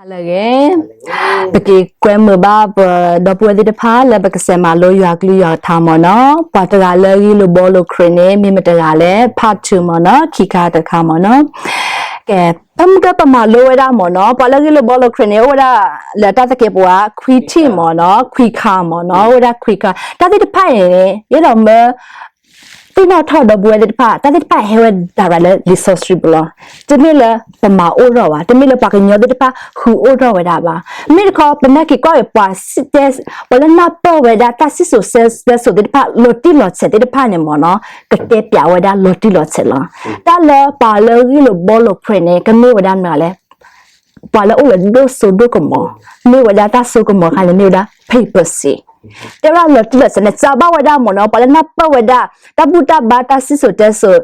လၢအဂ့ၤ, ပက့ၤကွဲမုာ်ဘၣ်ပဒီပုၢ်ဝဲၢ်သ့ၣ်တဖၣ်လၢပကစဲးမၤလိယွၤကလုၢ်ယွၤကထါမ့ၢ်နီၤ, ပှၤတဂၤလၢဂ့ၢ်လိာ်ဘှီလိာ်ခရံာ်န့ၣ် မ့ၢ်မတဂၤလဲၣ် part two မ့ၢ်နီၤ, ခံခါတခါမ့ၢ်နီၤ. ကဲ, ဖဲမုၢ်ကပမၤလိဝဲဒၣ်မ့ၢ်နီၤ, ပှၤလၢဂ့ၢ်လိာ်ဘှီလိာ်ခရံာ်န့ၣ် အိၣ်ဝဲဒၣ်လၢတၢ်သကဲးပဝး ခွံထံၣ်မ့ၢ်နီၤ, ခွံခါမ့ၢ်နီၤ, အိၣ်ဝဲဒၣ်ခွံခါ, တၢ်သ့ၣ်တဖၣ်အံၤန့ၣ် ယအဲၣ်ဒိးမၢ သ့ၣ်နီၣ်ထီၣ်ဒီပုၢ်ဝဲၢ်သ့ၣ်တဖၣ်, တၢ်သ့ၣ်တဖၣ်ဟဲဝဲဒၣ်ရၤလၢလံာ်စီဆှံပူၤလီၤ. တမ့ၢ်လၢပမၤအိၣ်ထီၣ်ဘၣ်, တမ့ၢ်လၢပှၤကညီသ့ၣ်တဖၣ်ဃုအိၣ်ထီၣ်ဝဲဒၣ်ဘၣ်. မ့ၢ်တခီ ပမ့ၢ်က့ၤကွၢ်က့ၤပှၤစံၣ်တဲ, ပှၤလၢနၢ်ပၢၢ်ဝဲဒၣ်တၢ်စံၣ်စိၤတဲစိၤသ့ၣ်တဖၣ် လီၤတံၢ်လီၤဆဲးသ့ၣ်တဖၣ်န့ၣ်မ့ၢ်နီၤ, ကတဲပၠးဝဲဒၣ်လီၤတံၢ်လီၤဆဲးလီၤ. တၢ်လၢပှၤလၢဂ့ၢ်လိာ်ဘှီလိာ်ခရံာ်န့ၣ် ကမ့ၢ်ဝဲဒၣ်မနုၤလဲၣ် ပှၤလၢအိၣ်လၢဒိၣ်စိဒိၣ်ကမီၤ, မ့ၢ်ဝဲဒၣ်တၢ်စိကမီၤအခါန့ၣ် မ့ၢ်ဝဲဒၣ် papacy. တဲဝဲဒၣ်လီၤတံၢ်လီၤဆဲးန့ၣ် စံးဘၣ်ဝဲဒၣ်မ့ၢ်နီၤ, ပှၤလၢနၢ်ပၢၢ်ဝဲဒၣ် တၢ်ဘူၣ်တၢ်ဘါတၢ်စံၣ်စိၤတဲစိၤ,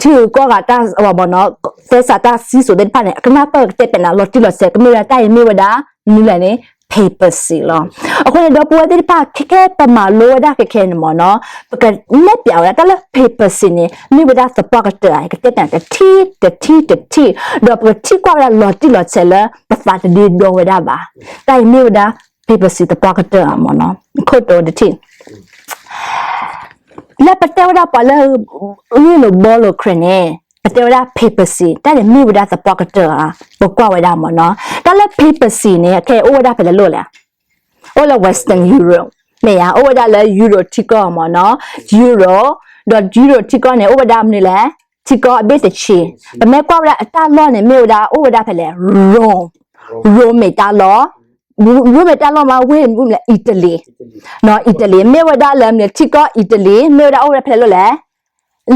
ထံဂုၤကီၢ်ဂၤတၢ်မ့ၢ်နီၤ, သဲစးတၢ်စံၣ်စိၤသ့ၣ်တဖၣ်န့ၣ် ကနၢ်ပၢၢ်ကတဲပၠးနၤလီၤတံၢ်လီၤဆဲး ကမ့ၢ်ဝဲဒၣ်တၢ်အံၤမ့ၢ်ဝဲဒၣ် မနုၤလဲၣ်န့ၣ် papacy လီၤ. အဃိန့ၣ် ဒီပုၢ်ဝဲၢ်သ့ၣ်တဖၣ် ခဲခဲပမၤလိဝဲဒၣ်ခဲခဲန့ၣ်မ့ၢ်နီၤ, ပကနဲၣ်ပၠးဝဲဒၣ် တၢ်လၢ papacy န့ၣ် မ့ၢ်ဝဲဒၣ်သပှၢ်ကတၢၢ်ဧါ, ကတဲပၠးတထံၣ်တထံၣ်တထံၣ်, ဒီးပကထံၣ်ကွၢ်ဝဲဒၣ်လီၤတံၢ်လီၤဆဲးလၢပသးတဒ့ဒီဝဲဒၣ်ဘၣ်. တၢ်အံၤမ့ၢ်ဝဲဒၣ် papacy သပှၢ်ကတၢၢ်ဧါမ့ၢ်နီၤ, ခိၣ်တီတထံၣ် လၢပတဲဝဲဒၣ်ပှၤလၢ ဂ့ၢ်လိာ်ဘှီလိာ်ခရံာ်န့ၣ် ပတဲဝဲဒၣ် papacy တၢ်န့ၣ်မ့ၢ်ဝဲဒၣ်သပှၢ်ကတၢၢ်ဧါ, ပကွၢ်ဝဲဒၣ်မ့ၢ်နီၤ, တၢ်လၢ papacy န့ၣ် ခဲအံၤအိၣ်ဝဲဒၣ်ဖဲလဲၣ်လိၣ်လဲၣ်, အိၣ်လၢ Western Europe မ့ၢ်ဧါ, အိၣ်ဝဲဒၣ်လၢ Europe ထံကီၢ်မ့ၢ်နီၤ, Europe, ဒီး Europe ထံကီၢ်န့ၣ် အိၣ်ဝဲဒၣ်မနုၤလဲၣ်, ထံကီၢ်အဘ့ၣ်တဆံ, ပမ့ၢ်ကွၢ်ဝဲဒၣ်အတၢ်လီၢ်န့ၣ် မ့ၢ်ဝဲဒၣ် အိၣ်ဝဲဒၣ်ဖဲလဲၣ်, Rome, Rome မ့ၢ်တၢ်လီၢ်, Rome မ့ၢ်တၢ်လီၢ်မး ဝ့ၢ်မနုၤလဲၣ် Italy, Italy မ့ၢ်ဝဲဒၣ်လၢမနုၤလဲၣ် ထံကီၢ် Italy မ့ၢ်ဝဲဒၣ်အိၣ်ဝဲဒၣ်ဖဲလဲၣ်လိၣ်လဲၣ်,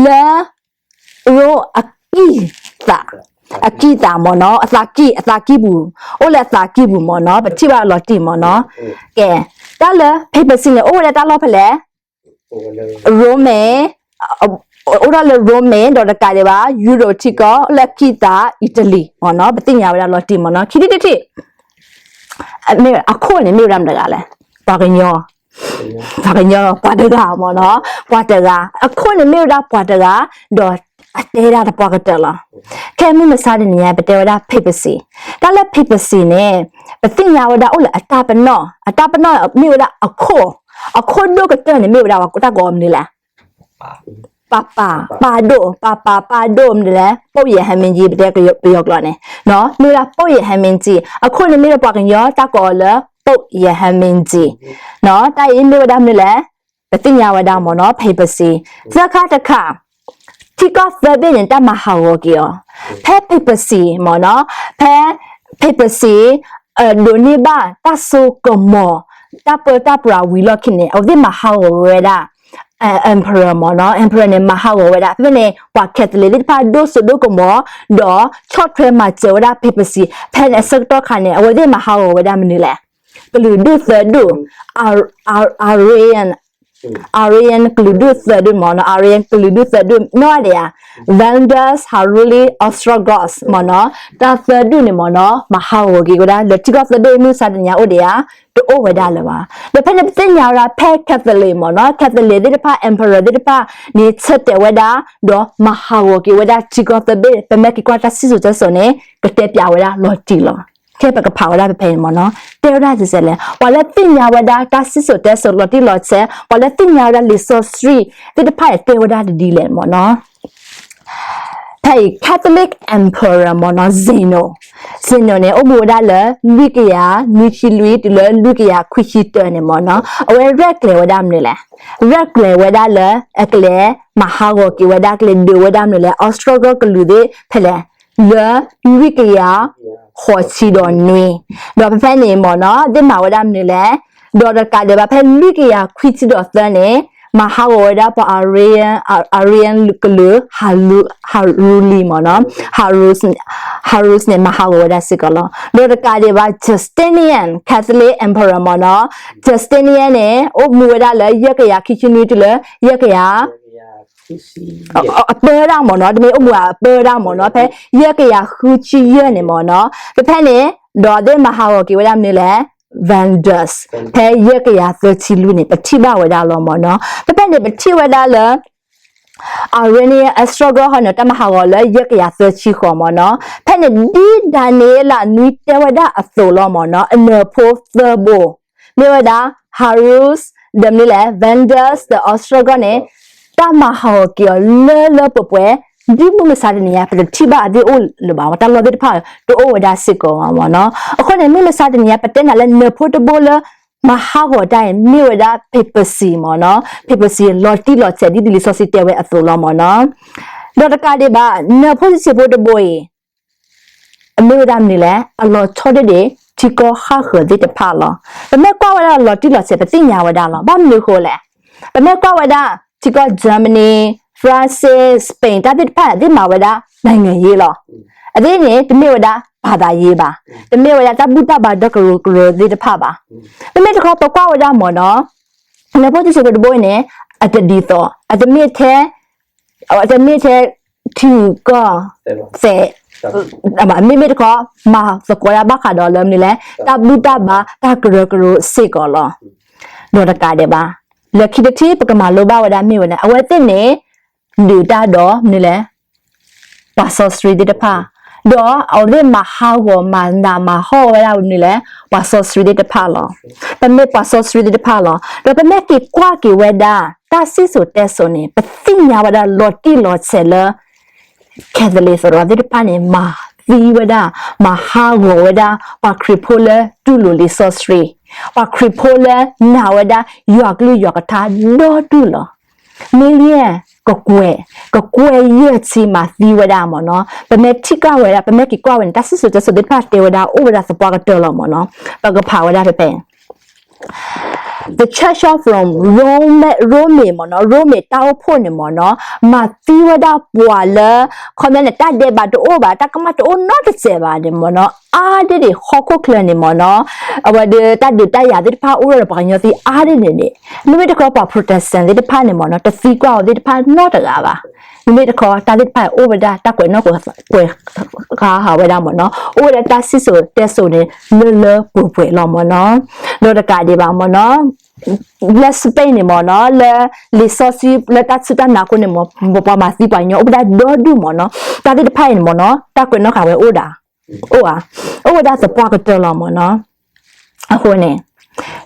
လၢ Rome အကံၢ်သး, အကံၢ်သးမ့ၢ်နီၤ, အသးကံၢ်, အသးကံၢ်ပူၤ, အိၣ်လၢအသးကံၢ်ပူၤမ့ၢ်နီၤ, ပထံၣ်ဘၣ်လီၤတံၢ်မ့ၢ်နီၤ. ကဲ, တၢ်လၢ papacy န့ၣ် အိၣ်ဝဲဒၣ်တၢ်လီၢ်ဖဲလဲၣ်, Rome, အိၣ်ထီၣ်လၢ Rome ဒီးတကးဒံးဘၣ် Europe ထံကီၢ်လၢအကံၢ်သး Italy မ့ၢ်နီၤ, ပသ့ၣ်ညါဝဲဒၣ်လီၤတံၢ်မ့ၢ်နီၤ. ခံထံၣ်တထံၣ် အခိၣ်န့ၣ်မ့ၢ်ဝဲဒၣ်မတဂၤလဲၣ်, ပှၤကညီ ပှၤကညီ ပှၤတဂၤမ့ၢ်နီၤ, ပှၤတဂၤ, အခိၣ်န့ၣ်မ့ၢ်ဝဲဒၣ်ပှၤတဂၤ, ဒီးအတဲဒၣ်သပှၢ်ကတၢၢ်လီၤ. ခဲမုၢ်မဆါတနံၤညါ ပတဲဝဲဒၣ် papacy, တၢ်လၢ papacy န့ၣ် ပသ့ၣ်ညါဝဲဒၣ်အိၣ်လၢအတၢ်ပနီၣ်, အတၢ်ပနီၣ်မ့ၢ်ဝဲဒၣ်အခိၣ်, အခိၣ်ဒိၣ်ကတၢၢ်န့ၣ်မ့ၢ်ဝဲဒၣ်တၢ်ကိးမနုၤလဲၣ် ပၤပၤ, ပၢ်ဒိၣ်, ပၤပၤ ပၢ်ဒိၣ်မနုၤလဲၣ်, ပုပ်ရဟန်းမင်းကြီး ပတဲပယီၤကျိာ်န့ၣ်, မ့ၢ်ဝဲဒၣ် ပုပ်ရဟန်းမင်းကြီး, အခိၣ်န့ၣ်မ့ၢ်ဝဲဒၣ်ပှၤကညီတၢ်ကိးအီၤလၢ ပုပ်ရဟန်းမင်းကြီး, တၢ်အံၤမ့ၢ်ဝဲဒၣ်မနုၤလဲၣ်, ပသ့ၣ်ညါဝဲဒၣ်မ့ၢ်နီၤ papacy, သၢခါတခါ, ထံကီၢ်သၢဘ့ၣ်န့ၣ် တၢ်မၤဟးဂီၤက့ၤအီၤ, ဖဲ papacy မ့ၢ်နီၤ, ဖဲ papacy ဒိးန့ၢ်ဘၣ်တၢ်စိကမီၤ, တၢ်ပၢတၢ်ပြးဝံၤလီၢ်ခံန့ၣ် အဝဲသ့ၣ်မၤဟးဂီၤဝဲဒၣ် emperor မ့ၢ်နီၤ, emperor န့ၣ် မၤဟးဂီၤဝဲဒၣ်, ဖဲန့ၣ် ပှၤ Catholic သ့ၣ်တဖၣ်ဒိၣ်စိဒိၣ်ကမီၤ, ဒီးဆီၣ်ထွဲမၤစၢၤဝဲဒၣ် papacy, ဖဲန့ၣ်အဆၢကတီၢ်ခါန့ၣ် အဝဲသ့ၣ်မၤဟးဂီၤဝဲဒၣ်မနုၤလဲၣ်, ကလုာ်ဒူၣ်သၢဒူၣ်, Arian, Arian ကလုာ်ဒူၣ်သၢဒူၣ်မ့ၢ်နီၤ, Arian ကလုာ်ဒူၣ်သၢဒူၣ် နီၢ်ဒံးဧါ, Vandals, Heruli, Ostrogoths မ့ၢ်နီၤ, တၢ်သၢဒူၣ်န့ၣ်မ့ၢ်နီၤ မၤဟးဂီၤက့ၤဝဲဒၣ် လၢထံကီၢ်သၢဘ့ၣ်မုၢ်ဆါတနံၤညါအိၣ်ဒံးဧါ, တအိၣ်ဝဲဒၣ်လၢၤဘၣ်. ဒီးဖဲန့ၣ်ပသ့ၣ်ညါဝဲဒၣ် ဖဲ Catholic မ့ၢ်နီၤ, Catholic သ့ၣ်တဖၣ် emperor သ့ၣ်တဖၣ်န့ၣ် ဆၢတဲာ်ဝဲဒၣ် ဒီးမၤဟးဂီၤက့ၤဝဲဒၣ်ထံကီၢ်သၢဘ့ၣ်, ပမ့ၢ်က့ၤကွၢ်တၢ်စံၣ်စိၤတဲစိၤန့ၣ် ကတဲပျးဝဲဒၣ်လီၤတံၢ်လီၤ. ခဲပကဖးဝဲဒၣ်ဖဲဖဲန့ၣ်မ့ၢ်နီၤ, တဲဝဲဒၣ်စဲးလဲၣ်, ပှၤလၢသ့ၣ်ညါဝဲဒၣ်တၢ်စံၣ်စိၤတဲစိၤလီၤတံၢ်လီၤဆဲး, ပှၤလၢသ့ၣ်ညါဝဲဒၣ်လံာ်စီဆှံသ့ၣ်တဖၣ်န့ၣ် တဲဝဲဒၣ်တဒ်လဲၣ်မ့ၢ်နီၤ. ဖဲအံၤ Catholic Emperor မ့ၢ်နီၤ Zeno, Zeno န့ၣ် အိၣ်မူဝဲဒၣ်လၢ လွံၢ်ကယၤနွံဆံလွံၢ် တုၤလၢလွံၢ်ကယၤခွံဆံတၢန့ၣ်မ့ၢ်နီၤ, အဝဲရဲၣ်ကျဲၤဝဲဒၣ်မနုၤလဲၣ်, ရဲၣ်ကျဲၤဝဲဒၣ်လၢ အကလဲၤမၤဟးဂီၤက့ၤဝဲဒၣ် ကလဲၤဒုးဝဲဒၣ်မနုၤလဲၣ် Ostrogoth ကလုာ်သ့ၣ်ဖဲလဲၣ် လၢလွံၢ်ကယၤဃိးဆံဒီးနွံ, ဒီးဖဲဖဲန့ၣ်မ့ၢ်နီၤ သ့ၣ်မၤဝဲဒၣ်မနုၤလဲၣ်, ဒီးတကးဒံးဘၣ် ဖဲလွံၢ်ကယၤခွံဆံဒီးသၢန့ၣ် မၤဟးဂီၤဝဲဒၣ်ပှၤ Arian, Arian ကလုာ် Heruli မ့ၢ်နီၤ, Heruli, Heruli န့ၣ် မၤဟးဂီၤဝဲဒၣ်စ့ၢ်ကီးလီၤ. ဒီးတကးဒံးဘၣ် Justinian, Catholic Emperor မ့ၢ်နီၤ, Justinian န့ၣ် အိၣ်မူဝဲဒၣ်လၢ ယဲၢ်ကယၤခံဆံနွံ တုၤလၢ ယဲၢ်ကယၤ အပၢဒၣ်မ့ၢ်နီၤ, တမ့ၢ်အိၣ်မူအပၢဒၣ်မ့ၢ်နီၤ, ဖဲယဲၢ်ကယၤဃုဆံယဲၢ်န့ၣ်မ့ၢ်နီၤ, ဖဲဖဲန့ၣ် ဒီးသ့ၣ်မၤဟးဂီၤက့ၤဝဲဒၣ်မနုၤလဲၣ်, Vandals, ဖဲယဲၢ်ကယၤသၢဆံလွံၢ်န့ၣ် ပထံၣ်ဘၣ်ဝဲဒၣ်လီၤမ့ၢ်နီၤ. ဖဲဖဲန့ၣ် ပထံၣ်ဝဲဒၣ်လၢ Iranian Ostrogoth ဟီန့ၣ် တၢ်မၤဟးဂီၤလၢယဲၢ်ကယၤသၢဆံဃီမ့ၢ်နီၤ. ဖဲန့ၣ်ဒ်ဒၤနံးယ့လးနွံတဲဝဲဒၣ်အသိးလီၤမ့ၢ်နီၤ, အနၢၤဖိသၢဘိ မ့ၢ်ဝဲဒၣ် Horus ဒီးမနုၤလဲၣ် Vandals ဒီး Ostrogoth န့ၣ် တၢ်မၤဟးဂီၤက့ၤအီၤလၢလၢပှဲၤပှဲၤ, ဒ်မုၢ်မဆါတနံၤညါ ပတထံၣ်ဘၣ်အသ့ၣ်အိၣ်လၢၤဘၣ်, တၢ်လီၢ်သ့ၣ်တဖၣ်တအိၣ်ဝဲဒၣ်စ့ၢ်ကီးဘၣ်မ့ၢ်နီၤ. အဃိန့ၣ် မုၢ်မဆါတနံၤညါ ပတဲနၤလၢနၢၤဖိတဘိလၢ မၤဟးဂီၤတၢ်အံၤ မ့ၢ်ဝဲဒၣ် papacy မ့ၢ်နီၤ, papacy လီၤတံၢ်လီၤဆဲး ဒ်လံာ်စီဆှံတဲဝဲအသိးလီၤမ့ၢ်နီၤ. ဒီးတကးဒံးဘၣ် နၢၤဖိဆံးဆံးဖိတဘိအံၤ အမ့ၢ်ဝဲဒၣ်မနုၤလဲၣ်, အလီၤဆီတ့ၢ်ဒံး ထံကီၢ်ဟးဃၢၤသ့ၣ်တဖၣ်လီၤ. ပမ့ၢ်ကွၢ်ဝဲဒၣ်လီၤတံၢ်လီၤဆဲး ပသ့ၣ်ညါဝဲဒၣ်လီၤ. ဘၣ်မနုၤအဃိလဲၣ်, ပမ့ၢ်ကွၢ်ဝဲဒၣ် ထံကီၢ် Germany, France, Spain တၢ်သ့ၣ်တဖၣ်န့ၣ် သ့ၣ်မၤဝဲဒၣ် နိုင်ငံရေးလီၤ. အသ့ၣ်န့ၣ် တမ့ၢ်ဝဲဒၣ် ဘာသာရေးဘၣ်, တမ့ၢ်ဝဲဒၣ်တၢ်ဘူၣ်တၢ်ဘါဒီးကရၢကရိသ့ၣ်တဖၣ်ဘၣ်. မ့မ့ၢ်တခီ ပကွၢ်ဝဲဒၣ်မ့ၢ်နီၤ, နၢၤဖိဆံးဆံးဖိတဘိအံၤန့ၣ် အတဒ်သိး, အတမ့ၢ်ထဲ အတမ့ၢ်ထဲ ထံဂုၤကီၢ်သဲး, မ့မ့ၢ်တခီ မၤသကိးတၢ်ဘၣ်ဃးဒီးလၢမနုၤလဲၣ်, တၢ်ဘူၣ်တၢ်ဘါ တၢ်ကရၢကရိစ့ၢ်ကီးလီၤ. ဒီးတကးဒံးဘၣ်, လၢခံတထံၣ် ပကမၤလိဘၣ်ဝဲဒၣ်မ့ၢ်ဝဲဒၣ် အဝဲသ့ၣ်န့ၣ် ဒုးတၢ်ဒီးမနုၤလဲၣ်, ပှၤစီဆှံသ့ၣ်တဖၣ်, ဒီးအဝဲသ့ၣ်မၤဟးဂီၤမၤနးမၤဟီၣ်ဝဲဒၣ်မနုၤလဲၣ်, ပှၤစီဆှံသ့ၣ်တဖၣ်လီၤ. ပမ့ၢ်ပှၤစီဆှံသ့ၣ်တဖၣ်လီၤ. ဒီးပမ့ၢ်က့ၤကွၢ်က့ၤဝဲဒၣ် တၢ်စံၣ်စိၤတဲစိၤန့ၣ် ပသ့ၣ်ညါဝဲဒၣ်လီၤတံၢ်လီၤဆဲးလၢ Catholic သရိာ်သ့ၣ်တဖၣ်န့ၣ် မၤသံဝဲဒၣ်, မၤဟးဂီၤဝဲဒၣ် ပှၤခရံာ်ဖိလၢတူၢ်လိာ်လံာ်စီဆှံ, ပှၤခရံာ်ဖိလၢနာ်ဝဲဒၣ် ယွၤကလုၢ်ယွၤကထါဒီဒူၣ်လီၤ. မ့ၢ်လံ ကကွဲၢ်, ကကွဲၢ်ယဲၢ်ဆံမၤသံဝဲဒၣ်မ့ၢ်နီၤ. ပမ့ၢ်ထံၣ်က့ၤဝဲဒၣ်, ပမ့ၢ်က့ၤကွၢ်ဝဲန့ၣ် တၢ်စံၣ်စိၤတဲစိၤသ့ၣ်တဖၣ်တဲဝဲဒၣ် အိၣ်ဝဲဒၣ်သပှၢ်ကတၢၢ်လီၤမ့ၢ်နီၤ. ပကဖးဝဲဒၣ်ဖဲဖဲ The Church of Rome, Rome မ့ၢ်နီၤ, ရိမ့ၤတၢ်အိၣ်ဖှိၣ်န့ၣ်မ့ၢ်နီၤ, မၤသံဝဲဒၣ်ပှၤလၢ ခီပညီန့ၣ် တၢ်ဒဲးဘးတအိၣ်ဘၣ်, တၢ်ကမၣ်တအိၣ်နီတစဲးဘၣ်န့ၣ်မ့ၢ်နီၤ, အါဒၣ်ဒၣ်ဟီၣ်ခိၣ်ချၢန့ၣ်မ့ၢ်နီၤ, အဝဲဒီးတၢ်ဒုးတၢ်ယၤသ့ၣ်တဖၣ်အိၣ်ဒီးပှၤကညီသံအါဒၣ်ဒၣ်န့ၣ်, မ့မ့ၢ်တခီပှၤ Protestant သ့ၣ်တဖၣ်န့ၣ်မ့ၢ်နီၤ, တသံကွၢ်အီၤသ့ၣ်တဖၣ်နီတဂၤဘၣ်. မ့မ့ၢ်တခီတၢ်သ့ၣ်တဖၣ်အိၣ်ဝဲဒၣ် တၢ်ကွဲးနီၣ်ကွဲးဃါဃါဝဲဒၣ်မ့ၢ်နီၤ, အိၣ်ဝဲဒၣ်တၢ်စံၣ်စိၤတဲစိၤန့ၣ် လၢလၢပှဲၤပှဲၤလီၤမ့ၢ်နီၤ. ဒီးတကးဒံးဘၣ်မ့ၢ်နီၤ, လၢ Spain န့ၣ်မ့ၢ်နီၤ, လၢလံာ်စီဆှံ လၢတၢ်စူၢ်တၢ်နာ်အဃိန့ၣ်မ့ၢ် ပှၤမၤသံပှၤကညီအိၣ်ဝဲဒၣ်ဒီဒူၣ်မ့ၢ်နီၤ, တၢ်သ့ၣ်တဖၣ်အံၤန့ၣ်မ့ၢ်နီၤ, တၢ်ကွဲးနီၣ်ဃါဝဲအိၣ်ဒၣ်, အိၣ်ဧါ, အိၣ်ဝဲဒၣ်သပှၢ်ကတၢၢ်လီၤမ့ၢ်နီၤ. အဃိန့ၣ်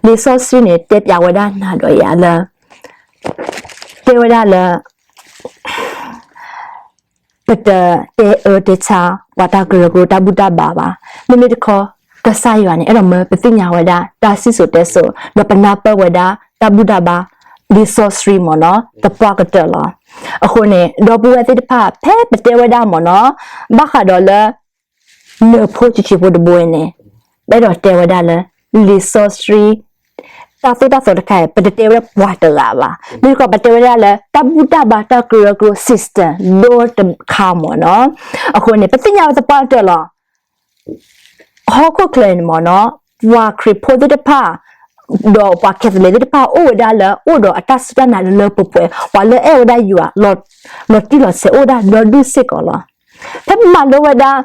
လံာ်စီဆှံန့ၣ် တဲပျးဝဲဒၣ်နၤဒီးယၤလၢ တဲဝဲဒၣ်လၢ ပတတဲအၢတဲဆါ ပှၤတၢ်ကရၢကရိတၢ်ဘူၣ်တၢ်ဘါဘၣ်. မ့မ့ၢ်တခီ ကစၢ်ယွၤန့ၣ် အဲၣ်ဒိးမၢပသ့ၣ်ညါဝဲဒၣ် တၢ်စံၣ်စိၤတဲစိၤ ဒီးပနၢ်ပၢၢ်ဝဲဒၣ် တၢ်ဘူၣ်တၢ်ဘါ လံာ်စီဆှံမ့ၢ်နီၤ သပှၢ်ကတၢၢ်လီၤ. အဃိန့ၣ် ဒီပုၢ်ဝဲၢ်သ့ၣ်တဖၣ် ဖဲပတဲဝဲဒၣ်မ့ၢ်နီၤ ဘၣ်ဃးဒီးလၢ နၢၤဖိဆံးဆံးဖိတဘိအံၤန့ၣ် ပအဲၣ်ဒိးတဲဝဲဒၣ်လၢ လံာ်စီဆှံ တၢ်သိၣ်တၢ်သီတခါအံၤ ပတတဲဝဲဒၣ်ပှၤတဂၤဘၣ်. မ့ၢ်တခီ ပတဲဝဲဒၣ်လၢ တၢ်ဘူၣ်တၢ်ဘါတၢ်ကရၢကရိ system ဒီတခါမ့ၢ်နီၤ. အဃိန့ၣ် ပသ့ၣ်ညါဝဲသပှၢ်ကတၢၢ်လီၤ. ဟီၣ်ခိၣ်ချၢန့ၣ်မ့ၢ်နီၤ ပှၤခရံာ်ဖိသ့ၣ်တဖၣ် ဒီးပှၤ Catholic သ့ၣ်တဖၣ် အိၣ်ဝဲဒၣ်လၢ အိၣ်ဒီးအတၢ်စူၢ်တၢ်နာ်လၢလၢပှဲၤပှဲၤ ပှၤလၢအဲၣ်ဝဲဒၣ်ယွၤ လီၤတံၢ်လီၤဆဲး အိၣ်ဝဲဒၣ်ဒီဒူၣ်စ့ၢ်ကီးလီၤ. ဖဲပမၤလိဝဲဒၣ်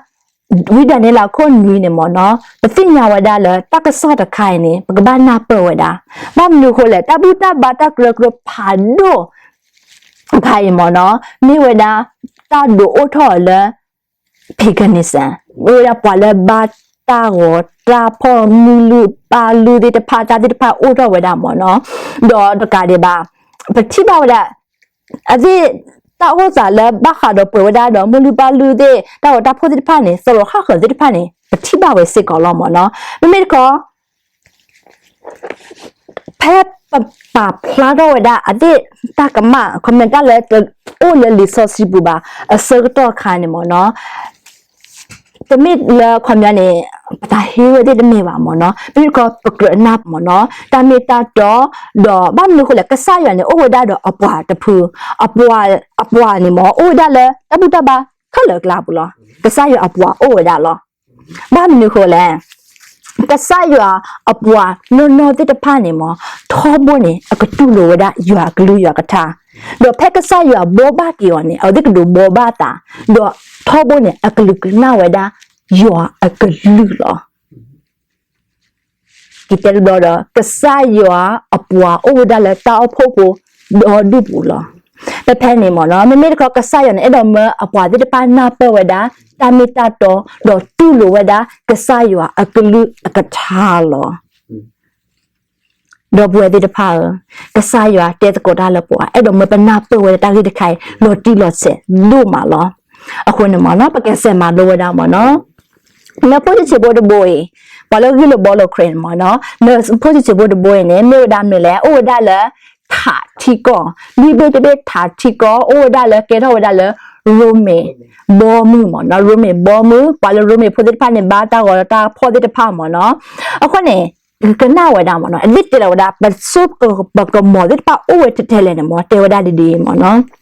ဝံဒၤနံးယ့လးခိၣ်နွံန့ၣ်မ့ၢ်နီၤ ပသ့ၣ်ညါဝဲဒၣ်လၢတၢ်ကစီၣ်တခါအံၤန့ၣ် ပကဘၣ်နၢ်ပၢၢ်ဝဲဒၣ်. ဘၣ်မနုၤအဃိလဲၣ် တၢ်ဘူၣ်တၢ်ဘါတၢ်ကရၢကရိဖးဒိၣ်တခါအံၤမ့ၢ်နီၤ မ့ၢ်ဝဲဒၣ် တၢ်ဒုးအိၣ်ထီၣ်အီၤလၢ paganism မ့ၢ်ဝဲဒၣ်ပှၤလၢဘါတၢ်ဂီၤတၢ်ဖီၣ် မုၢ်လုၢ်ပၢ်လုၢ်သ့ၣ်တဖၣ် တၢ်သ့ၣ်တဖၣ်အိၣ်ထီၣ်ဝဲဒၣ်မ့ၢ်နီၤ. ဒီးတကးဒံးဘၣ် ပထံၣ်ဘၣ်ဝဲဒၣ် အသ့ၣ် တၢ်အိၣ်သးလၢဘၣ်ဃးဒီးပှဲၤဝဲဒၣ်ဒီး မုၢ်လုၢ်ပၢ်လုၢ်သ့ၣ် တၢ်ဂီၤတၢ်ဖီၣ်သ့ၣ်တဖၣ်န့ၣ် သရိာ်ဃၣ်ဃၢၤသ့ၣ်တဖၣ်န့ၣ် ပထံၣ်ဘၣ်ဝဲစ့ၢ်ကီးလီၤမ့ၢ်နီၤ. မ့မ့ၢ်တခီ ဖဲပပာ်ဖျါထီၣ်ဝဲဒၣ်အသ့ၣ်တၢ်ကမၣ် ခီပညီတၢ်လၢတအိၣ်လၢလံာ်စီဆှံပူၤဘၣ် အဆၢကတီၢ်အခါန့ၣ်မ့ၢ်နီၤ တမ့ၢ်လၢခီပညီန့ၣ် ပတၢ်ဟ့ဝဲသ့ၣ်တမ့ၢ်ဘၣ်မ့ၢ်နီၤ မ့မ့ၢ်တခီပကြၢးနၢ်ပၢၢ်မ့ၢ်နီၤ တၢ်မ့ၢ်တၢ်တီ ဒီးဘၣ်မနုၤအဃိလဲၣ် ကစၢ်ယွၤန့ၣ် အိၣ်ဝဲဒၣ်ဒီးအပှၤတဖု အပှၤန့ၣ်မ့ၢ် အိၣ်ဝဲဒၣ်လၢတၢ်ဘူၣ်တၢ်ဘါခဲလၢာ်အကျါပူၤလီၤ. ကစၢ်ယွၤအပှၤအိၣ်ဝဲဒၣ်လီၤ. ဘၣ်မနုၤအဃိလဲၣ် ကစၢ်ယွၤအပှၤနီၢ်နီၢ်သ့ၣ်တဖၣ်န့ၣ်မ့ၢ် ထီဘိန့ၣ် အကတူၢ်လိာ်ဝဲဒၣ်ယွၤအကလုၢ်ယွၤကထါ ဒီးဖဲကစၢ်ယွၤဘိးဘၣ်က့ၤအီၤန့ၣ် အဝဲသ့ၣ်ကဒုးဘိးဘၣ်သး ဒီးထီဘိန့ၣ် အကလုာ်ကနၣ်ဝဲဒၣ်ယွၤအကလုၢ်လီၤ. ကတဲတဘျီဒီး ကစၢ်ယွၤအပှၤအိၣ်ဝဲဒၣ်လၢတၢ်အိၣ်ဖှိၣ်ဖိဒီဒူၣ်ပူၤလီၤ. ဖဲဖဲန့ၣ်မ့ၢ်နီၤ မ့မ့ၢ်တခီကစၢ်ယွၤန့ၣ် အဲၣ်ဒိးမၢအပှၤသ့ၣ်တဖၣ်နၢ်ပၢၢ်ဝဲဒၣ် တၢ်မ့ၢ်တၢ်တီ ဒီးတူၢ်လိာ်ဝဲဒၣ်ကစၢ်ယွၤအကလုၢ်အကထါလီၤ. ဒီပုၢ်ဝဲၢ်သ့ၣ်တဖၣ်ဧၢ, ကစၢ်ယွၤတဲသကိးတၢ်လၢပှၤ အဲၣ်ဒိးမၢပနၢ်ပၢၢ်ဝဲဒၣ်တၢ်ဂ့ၢ်တခါအံၤ လီၤတံၢ်လီၤဆဲးဒိၣ်မးလီၤ. အဃိန့ၣ်မ့ၢ်နီၤ ပကစဲးမၤလိဝဲဒၣ်မ့ၢ်နီၤ လၢဖိဆံးဆံးဖိတဘိအံၤ, ပှၤလၢဂ့ၢ်လိာ်ဘှီလိာ်ခရံာ်န့ၣ်မ့ၢ်နီၤ လၢဖိဆံးဆံးဖိတဘိအံၤန့ၣ် မ့ၢ်ဝဲဒၣ်မနုၤလဲၣ်, အိၣ်ဝဲဒၣ်လၢ ထးထံကီၢ်, လွံၢ်ဘ့ၣ်တဘ့ၣ်ထးထံကီၢ် အိၣ်ဝဲဒၣ်လၢကဲထီၣ်ဝဲဒၣ်လၢ ရိမ့ၤဘီမုၢ်မ့ၢ်နီၤ, ရိမ့ၤဘီမုၢ်, ပှၤလၢရိမ့ၤဖိသ့ၣ်တဖၣ်န့ၣ် ဘါတၢ်ဂီၤတၢ်ဖီၣ်သ့ၣ်တဖၣ်မ့ၢ်နီၤ. အဃိန့ၣ် ကနၣ်ဝဲဒၣ်မ့ၢ်နီၤ အဒ်တဲလီၤဝဲဒၣ် ပစိပကမီၤသ့ၣ်တဖၣ်အိၣ်ဝဲထဲထဲလဲၣ်န့ၣ်မ့ၢ် တဲဝဲဒၣ်ဒ်ဒ်အံၤမ့ၢ်နီၤ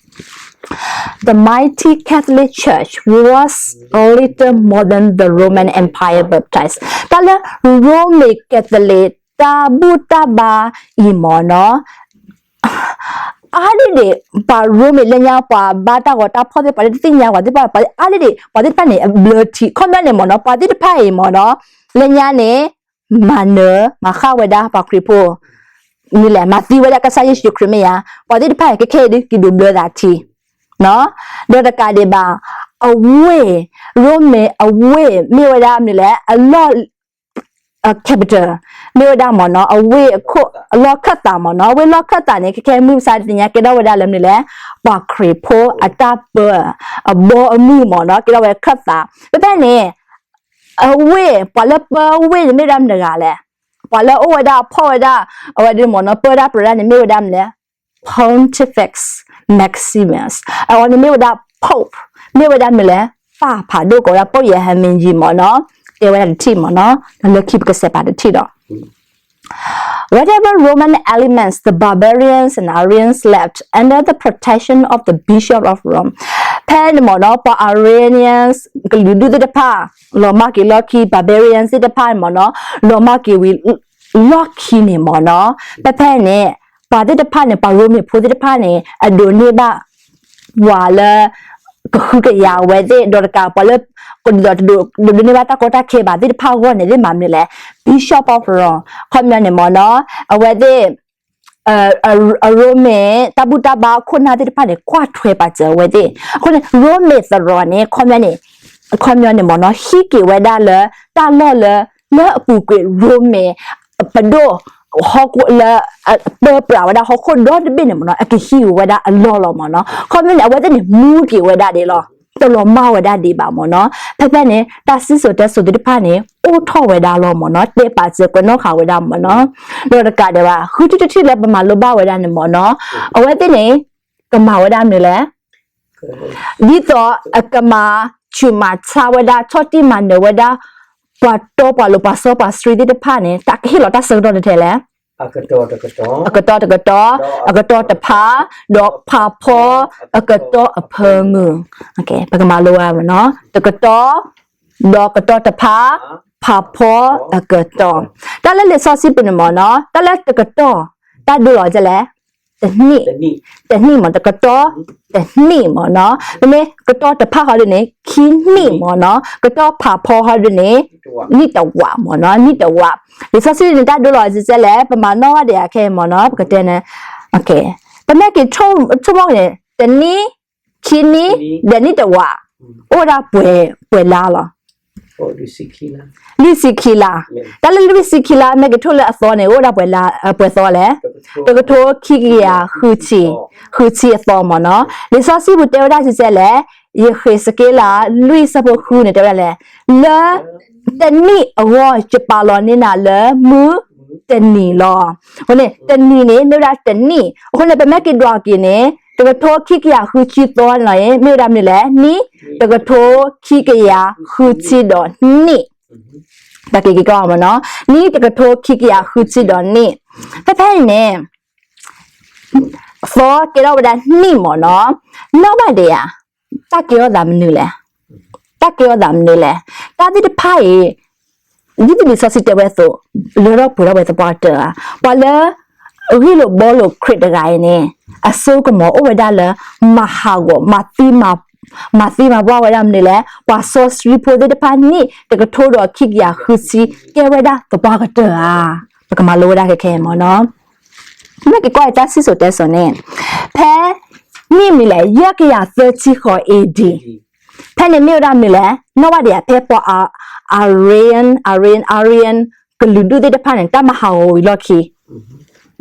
The mighty Catholic Church was little more than the Roman Empire baptized. တၢ်လၢ ရိမ့ၤကဲသလံး တၢ်ဘူၣ်တၢ်ဘါအံၤမ့ၢ်နီၤ အါဒ်ဒံး ပှၤရိမ့ၤလၢညါ ပှၤဘါတၢ်ဂီၤတၢ်ဖီၣ်သ့ၣ် ပှၤလၢတသ့ၣ်ညါပှၤသ့ၣ်တဖၣ် အါဒ်ဒံး ပှၤသ့ၣ်တဖၣ်န့ၣ် အဘျၢထံ ခီပညီန့ၣ်မ့ၢ်နီၤ ပှၤသ့ၣ်တဖၣ်အံၤမ့ၢ်နီၤ လၢညါန့ၣ် မၤနၢၤ မၤဃၣ်ဝဲဒၣ်ပှၤခရံာ်ဖိ မနုၤလဲၣ် မၤသံဝဲဒၣ်ကစၢ်ယ့ၣ်ၡူးခရံာ်မ့ၢ်ဧါ, ပှၤသ့ၣ်တဖၣ်အံၤ ကဲခဲအံၤဒုး က့ၤဒိးဘျၢသးထံ ဒီးတကးဒံးဘၣ် အဝ့ၢ် ရိမ့ၤအဝ့ၢ် မ့ၢ်ဝဲဒၣ်မနုၤလဲၣ် အလီၢ် capital မ့ၢ်ဝဲဒၣ်မ့ၢ်နီၤ အဝ့ၢ်အခိၣ် အလီၢ်ခၢၣ်သးမ့ၢ်နီၤ အဝ့ၢ်လီၢ်ခၢၣ်သးန့ၣ် ခဲခဲမုၢ်မဆါတသ့ၣ်ညါ ကဲထီၣ်ဝဲဒၣ်လၢမနုၤလဲၣ် ပှၤခရံာ်ဖိအတၢ်ပၢ အဘီအမုၢ်မ့ၢ်နီၤ ကဲထီၣ်ဝဲခၢၣ်သး ဖဲဖဲန့ၣ် အဝ့ၢ် ပှၤလၢပၢဝ့ၢ်န့ၣ်မ့ၢ်ဝဲဒၣ်မတဂၤလဲၣ်, ပှၤလၢအိၣ်ဝဲဒၣ်ဖီၣ်ဝဲဒၣ် အဝဲဒၣ်မ့ၢ်နီၤ ပၢတၢ်ပြၢတၢ်န့ၣ်မ့ၢ်ဝဲဒၣ်မနုၤလဲၣ် Pontifex Maximus အဝဲန့ၣ်မ့ၢ်ဝဲဒၣ် Pope မ့ၢ်ဝဲဒၣ်မနုၤလဲၣ် ပၢ်ဖးဒိၣ်ကိးဝဲဒၣ် ပုပ်ရဟန်းမင်းကြီးမ့ၢ်နီၤ တဲဝဲဒၣ်တထံၣ်မ့ၢ်နီၤ လၢခံပကစဲးပာ်တထံၣ်ဒီး Whatever Roman elements the barbarians and Arians left under the protection of the Bishop of Rome ဖဲန့ၣ်မ့ၢ်နီၤ ပှၤ Arians ကလုာ်ဒူၣ်သ့ၣ်တဖၣ် လီၤမၢ်က့ၤလီၢ်ခံ barbarians သ့ၣ်တဖၣ်မ့ၢ်နီၤ လီၤမၢ်က့ၤဝံၤ လီၢ်ခံန့ၣ်မ့ၢ်နီၤ ဖဲဖဲန့ၣ် ပှၤသ့ၣ်တဖၣ်န့ၣ် ပှၤရိမ့ၤဖိသ့ၣ်တဖၣ်န့ၣ် အဒိးန့ၢ်ဘၣ် ပှၤလၢ ကဃုကယၤအဝဲသ့ၣ် ဒီးတကးပှၤလၢ ကဒိးန့ၢ်ဘၣ်တၢ်ကီတၢ်ခဲဘၣ်သ့ၣ်တဖၣ်အဂီၢ်န့ၣ် သ့ၣ်မၤမနုၤလဲၣ် Bishop of Rome ခီပညီန့ၣ်မ့ၢ်နီၤ အဝဲသ့ၣ် အရိမ့ၤ တၢ်ဘူၣ်တၢ်ဘါခိၣ်နၢ်သ့ၣ်တဖၣ်န့ၣ် ကွၢ်ထွဲပာ်စၢၤအဝဲသ့ၣ် အဃိန့ၣ် ရိမ့ၤသရိာ်န့ၣ် ခီပညီန့ၣ် ခီပညီန့ၣ်မ့ၢ်နီၤ ဟံးက့ၤဝဲဒၣ်လၢ တၢ်လီၢ်လၢ လၢအပူၤကွံာ်ရိမ့ၤ ပဒိၣ် ဟီၣ်ခိၣ်လၢ ပၢပြးဝဲဒၣ်ဟီၣ်ခိၣ်ဒီတဘ့ၣ်န့ၣ်မ့ၢ်နီၤ အကဟံးဝဲဒၣ်အလီၢ်လီၤမ့ၢ်နီၤ ခီပညီန့ၣ် အဝဲသ့ၣ်န့ၣ် မူက့ၤဝဲဒၣ်ဒ်လီၤ တလီၤမၢ်ဝဲဒၣ်ဒံးဘၣ်မ့ၢ်နီၤ ဖဲဖဲန့ၣ် တၢ်စံၣ်စိၤတဲစိၤသ့ၣ်တဖၣ်န့ၣ် အိၣ်ထီၣ်ဝဲဒၣ်လီၤမ့ၢ်နီၤ တဲပာ်စၢၤကွဲးနီၣ်ဃာ်ဝဲဒၣ်မ့ၢ်နီၤ ဒီးတကးဒံးဘၣ် ဃုထံၣ်တထံၣ်လၢပမၤလိဘၣ်ဝဲဒၣ်န့ၣ်မ့ၢ်နီၤ အဝဲသ့ၣ်န့ၣ် ကမၤဝဲဒၣ်မနုၤလဲၣ် ဒ်သိးအကမၤဆူၣ်မၤဆါဝဲဒၣ် ဆီၣ်တံၢ်မၤနၢၤဝဲဒၣ် ပှၤတီပှၤလိၤပှၤစီပှၤဆှံသ့ၣ်တဖၣ်န့ၣ် တၢ်ကဟ့ၣ်လီၤတၢ်ဆၢကတီၢ်ထဲထဲလဲၣ် အကတီၢ်တကတီၢ် အကတီၢ်တဖၣ် ဒီးဖးဖီအကတီၢ်အဖၢမုၢ် ပကမၤလိဝဲမ့ၢ်နီၤ တကတီၢ် ဒီးကတီၢ်တဖၣ် ဖးဖီအကတီၢ် တၢ်လၢလံာ်စီဆှံပူၤန့ၣ်မ့ၢ်နီၤ တၢ်လၢတကတီၢ် တၢ်ဒိလီၤဒ်လဲၣ် တနံၣ် တနံၣ်မ့ၢ် တကတီၢ် တနံၣ်မ့ၢ်နီၤ မ့မ့ၢ်ကတီၢ်တဖၣ်ဟီဒ်န့ၣ် ခံနံၣ်မ့ၢ်နီၤ ကတီၢ်ဖးဖီဟီဒ်န့ၣ် နံၣ်တဝးမ့ၢ်နီၤ နံၣ်တဝး လံာ်စီဆှံန့ၣ် တၢ်ဒိလီၤဒ်လဲၣ် ပမၤနီၣ်ဘၣ်ဒံးအခဲအံၤမ့ၢ်နီၤ ပကတဲန့ၣ် ပမ့ၢ်က့ၤဆိကမိၣ်န့ၣ် တနံၣ် ခံနံၣ် ဒီးနံၣ်တဝး အိၣ်ဒၣ်ပှဲၤလါလီၤ လွံၢ်ဆံခံလါ တၢ်လၢလွံၢ်ဆံခံလါ မ့ၢ်က့ၤထိၣ်လၢအသီန့ၣ် အိၣ်ဒၣ်ပှဲၤလါ ပှဲၤသီလဲၣ် တကထိခံကယၤဃုဆံ ဃုဆံအသီမ့ၢ်နီၤ လံာ်စီဆှံပူၤတဲဝဲဒၣ်စံးစဲလဲၣ် ယဃ့းစက့လး လွံၢ်ဆၢဖိဃုန့ၣ် တဲဝဲဒၣ်လဲၣ် လၢ တနံၣ်အဂီၢ် ယပာ်လီၤန့ၢ်နၤလၢ မုၢ်တနံၤလီၤ အဃိန့ၣ် တနံၤန့ၣ် မ့ၢ်ဝဲဒၣ်တနံၣ် အဃိန့ၣ် ပမ့ၢ်က့ၤဒွးက့ၤန့ၣ် တကထိခံကယၤဃုဆံသီန့ၣ်လီၤ မ့ၢ်ဝဲဒၣ်မနုၤလဲၣ် နံၣ် တကထိခံကယၤဃုဆံဒီးနံၣ် တၢ်က့ၤက့ၤကီမ့ၢ်နီၤ နံၣ်တကထိခံကယၤဃုဆံဒီးနံၣ် ဖဲဖဲအံၤန့ၣ် သီကဲထီၣ်ဝဲဒၣ်နံၣ်မ့ၢ်နီၤ နီၢ်ဘၣ်ဒံးဧါ တၢ်ကဲထီၣ်သးမနုၤလဲၣ် တၢ်ကဲထီၣ်သးမနုၤလဲၣ် တၢ်သ့ၣ်တဖၣ်အံၤ ဒ်သိးလံာ်စီဆှံတဲဝဲအသိး လၢထီၣ်ပှဲၤထီၣ်ဝဲသပှၢ်ကတၢၢ်ဧါ ပှၤလၢ ဂ့ၢ်လိာ်ဘှီလိာ်ခရံာ်တဂၤအံၤန့ၣ် အစိကမီၤအိၣ်ဝဲဒၣ်လၢ မၤဟးဂီၤ မၤသံ မၤပှၢ်ဝဲဒၣ်မနုၤလဲၣ် ပှၤစီဆှံဖိသ့ၣ်တဖၣ်နံၣ်တကထိဒီးခံကယၤဃုဆံ ကဲဝဲဒၣ်သပှၢ်ကတၢၢ်ဧါ ပကမၤလိဝဲဒၣ်ခဲခဲအံၤမ့ၢ်နီၤ မ့ၢ်က့ၤကွၢ်အံၤတၢ်စံၣ်စိၤတဲစိၤန့ၣ် ဖဲ နံၣ်မနုၤလဲၣ်, ယဲၢ်ကယၤသၢဆံဃိး A D. ဖဲန့ၣ်မ့ၢ်ဝဲဒၣ်မနုၤလဲၣ်, နီၣ်ဘၣ်ဒံးဧါ, ဖဲပှၤ Ar-, Aryan, Aryan, Aryan ကလုာ်ဒူၣ်သ့ၣ်တဖၣ်န့ၣ် တၢ်မၤဟးဂီၤဝံၤလီၢ်ခံ,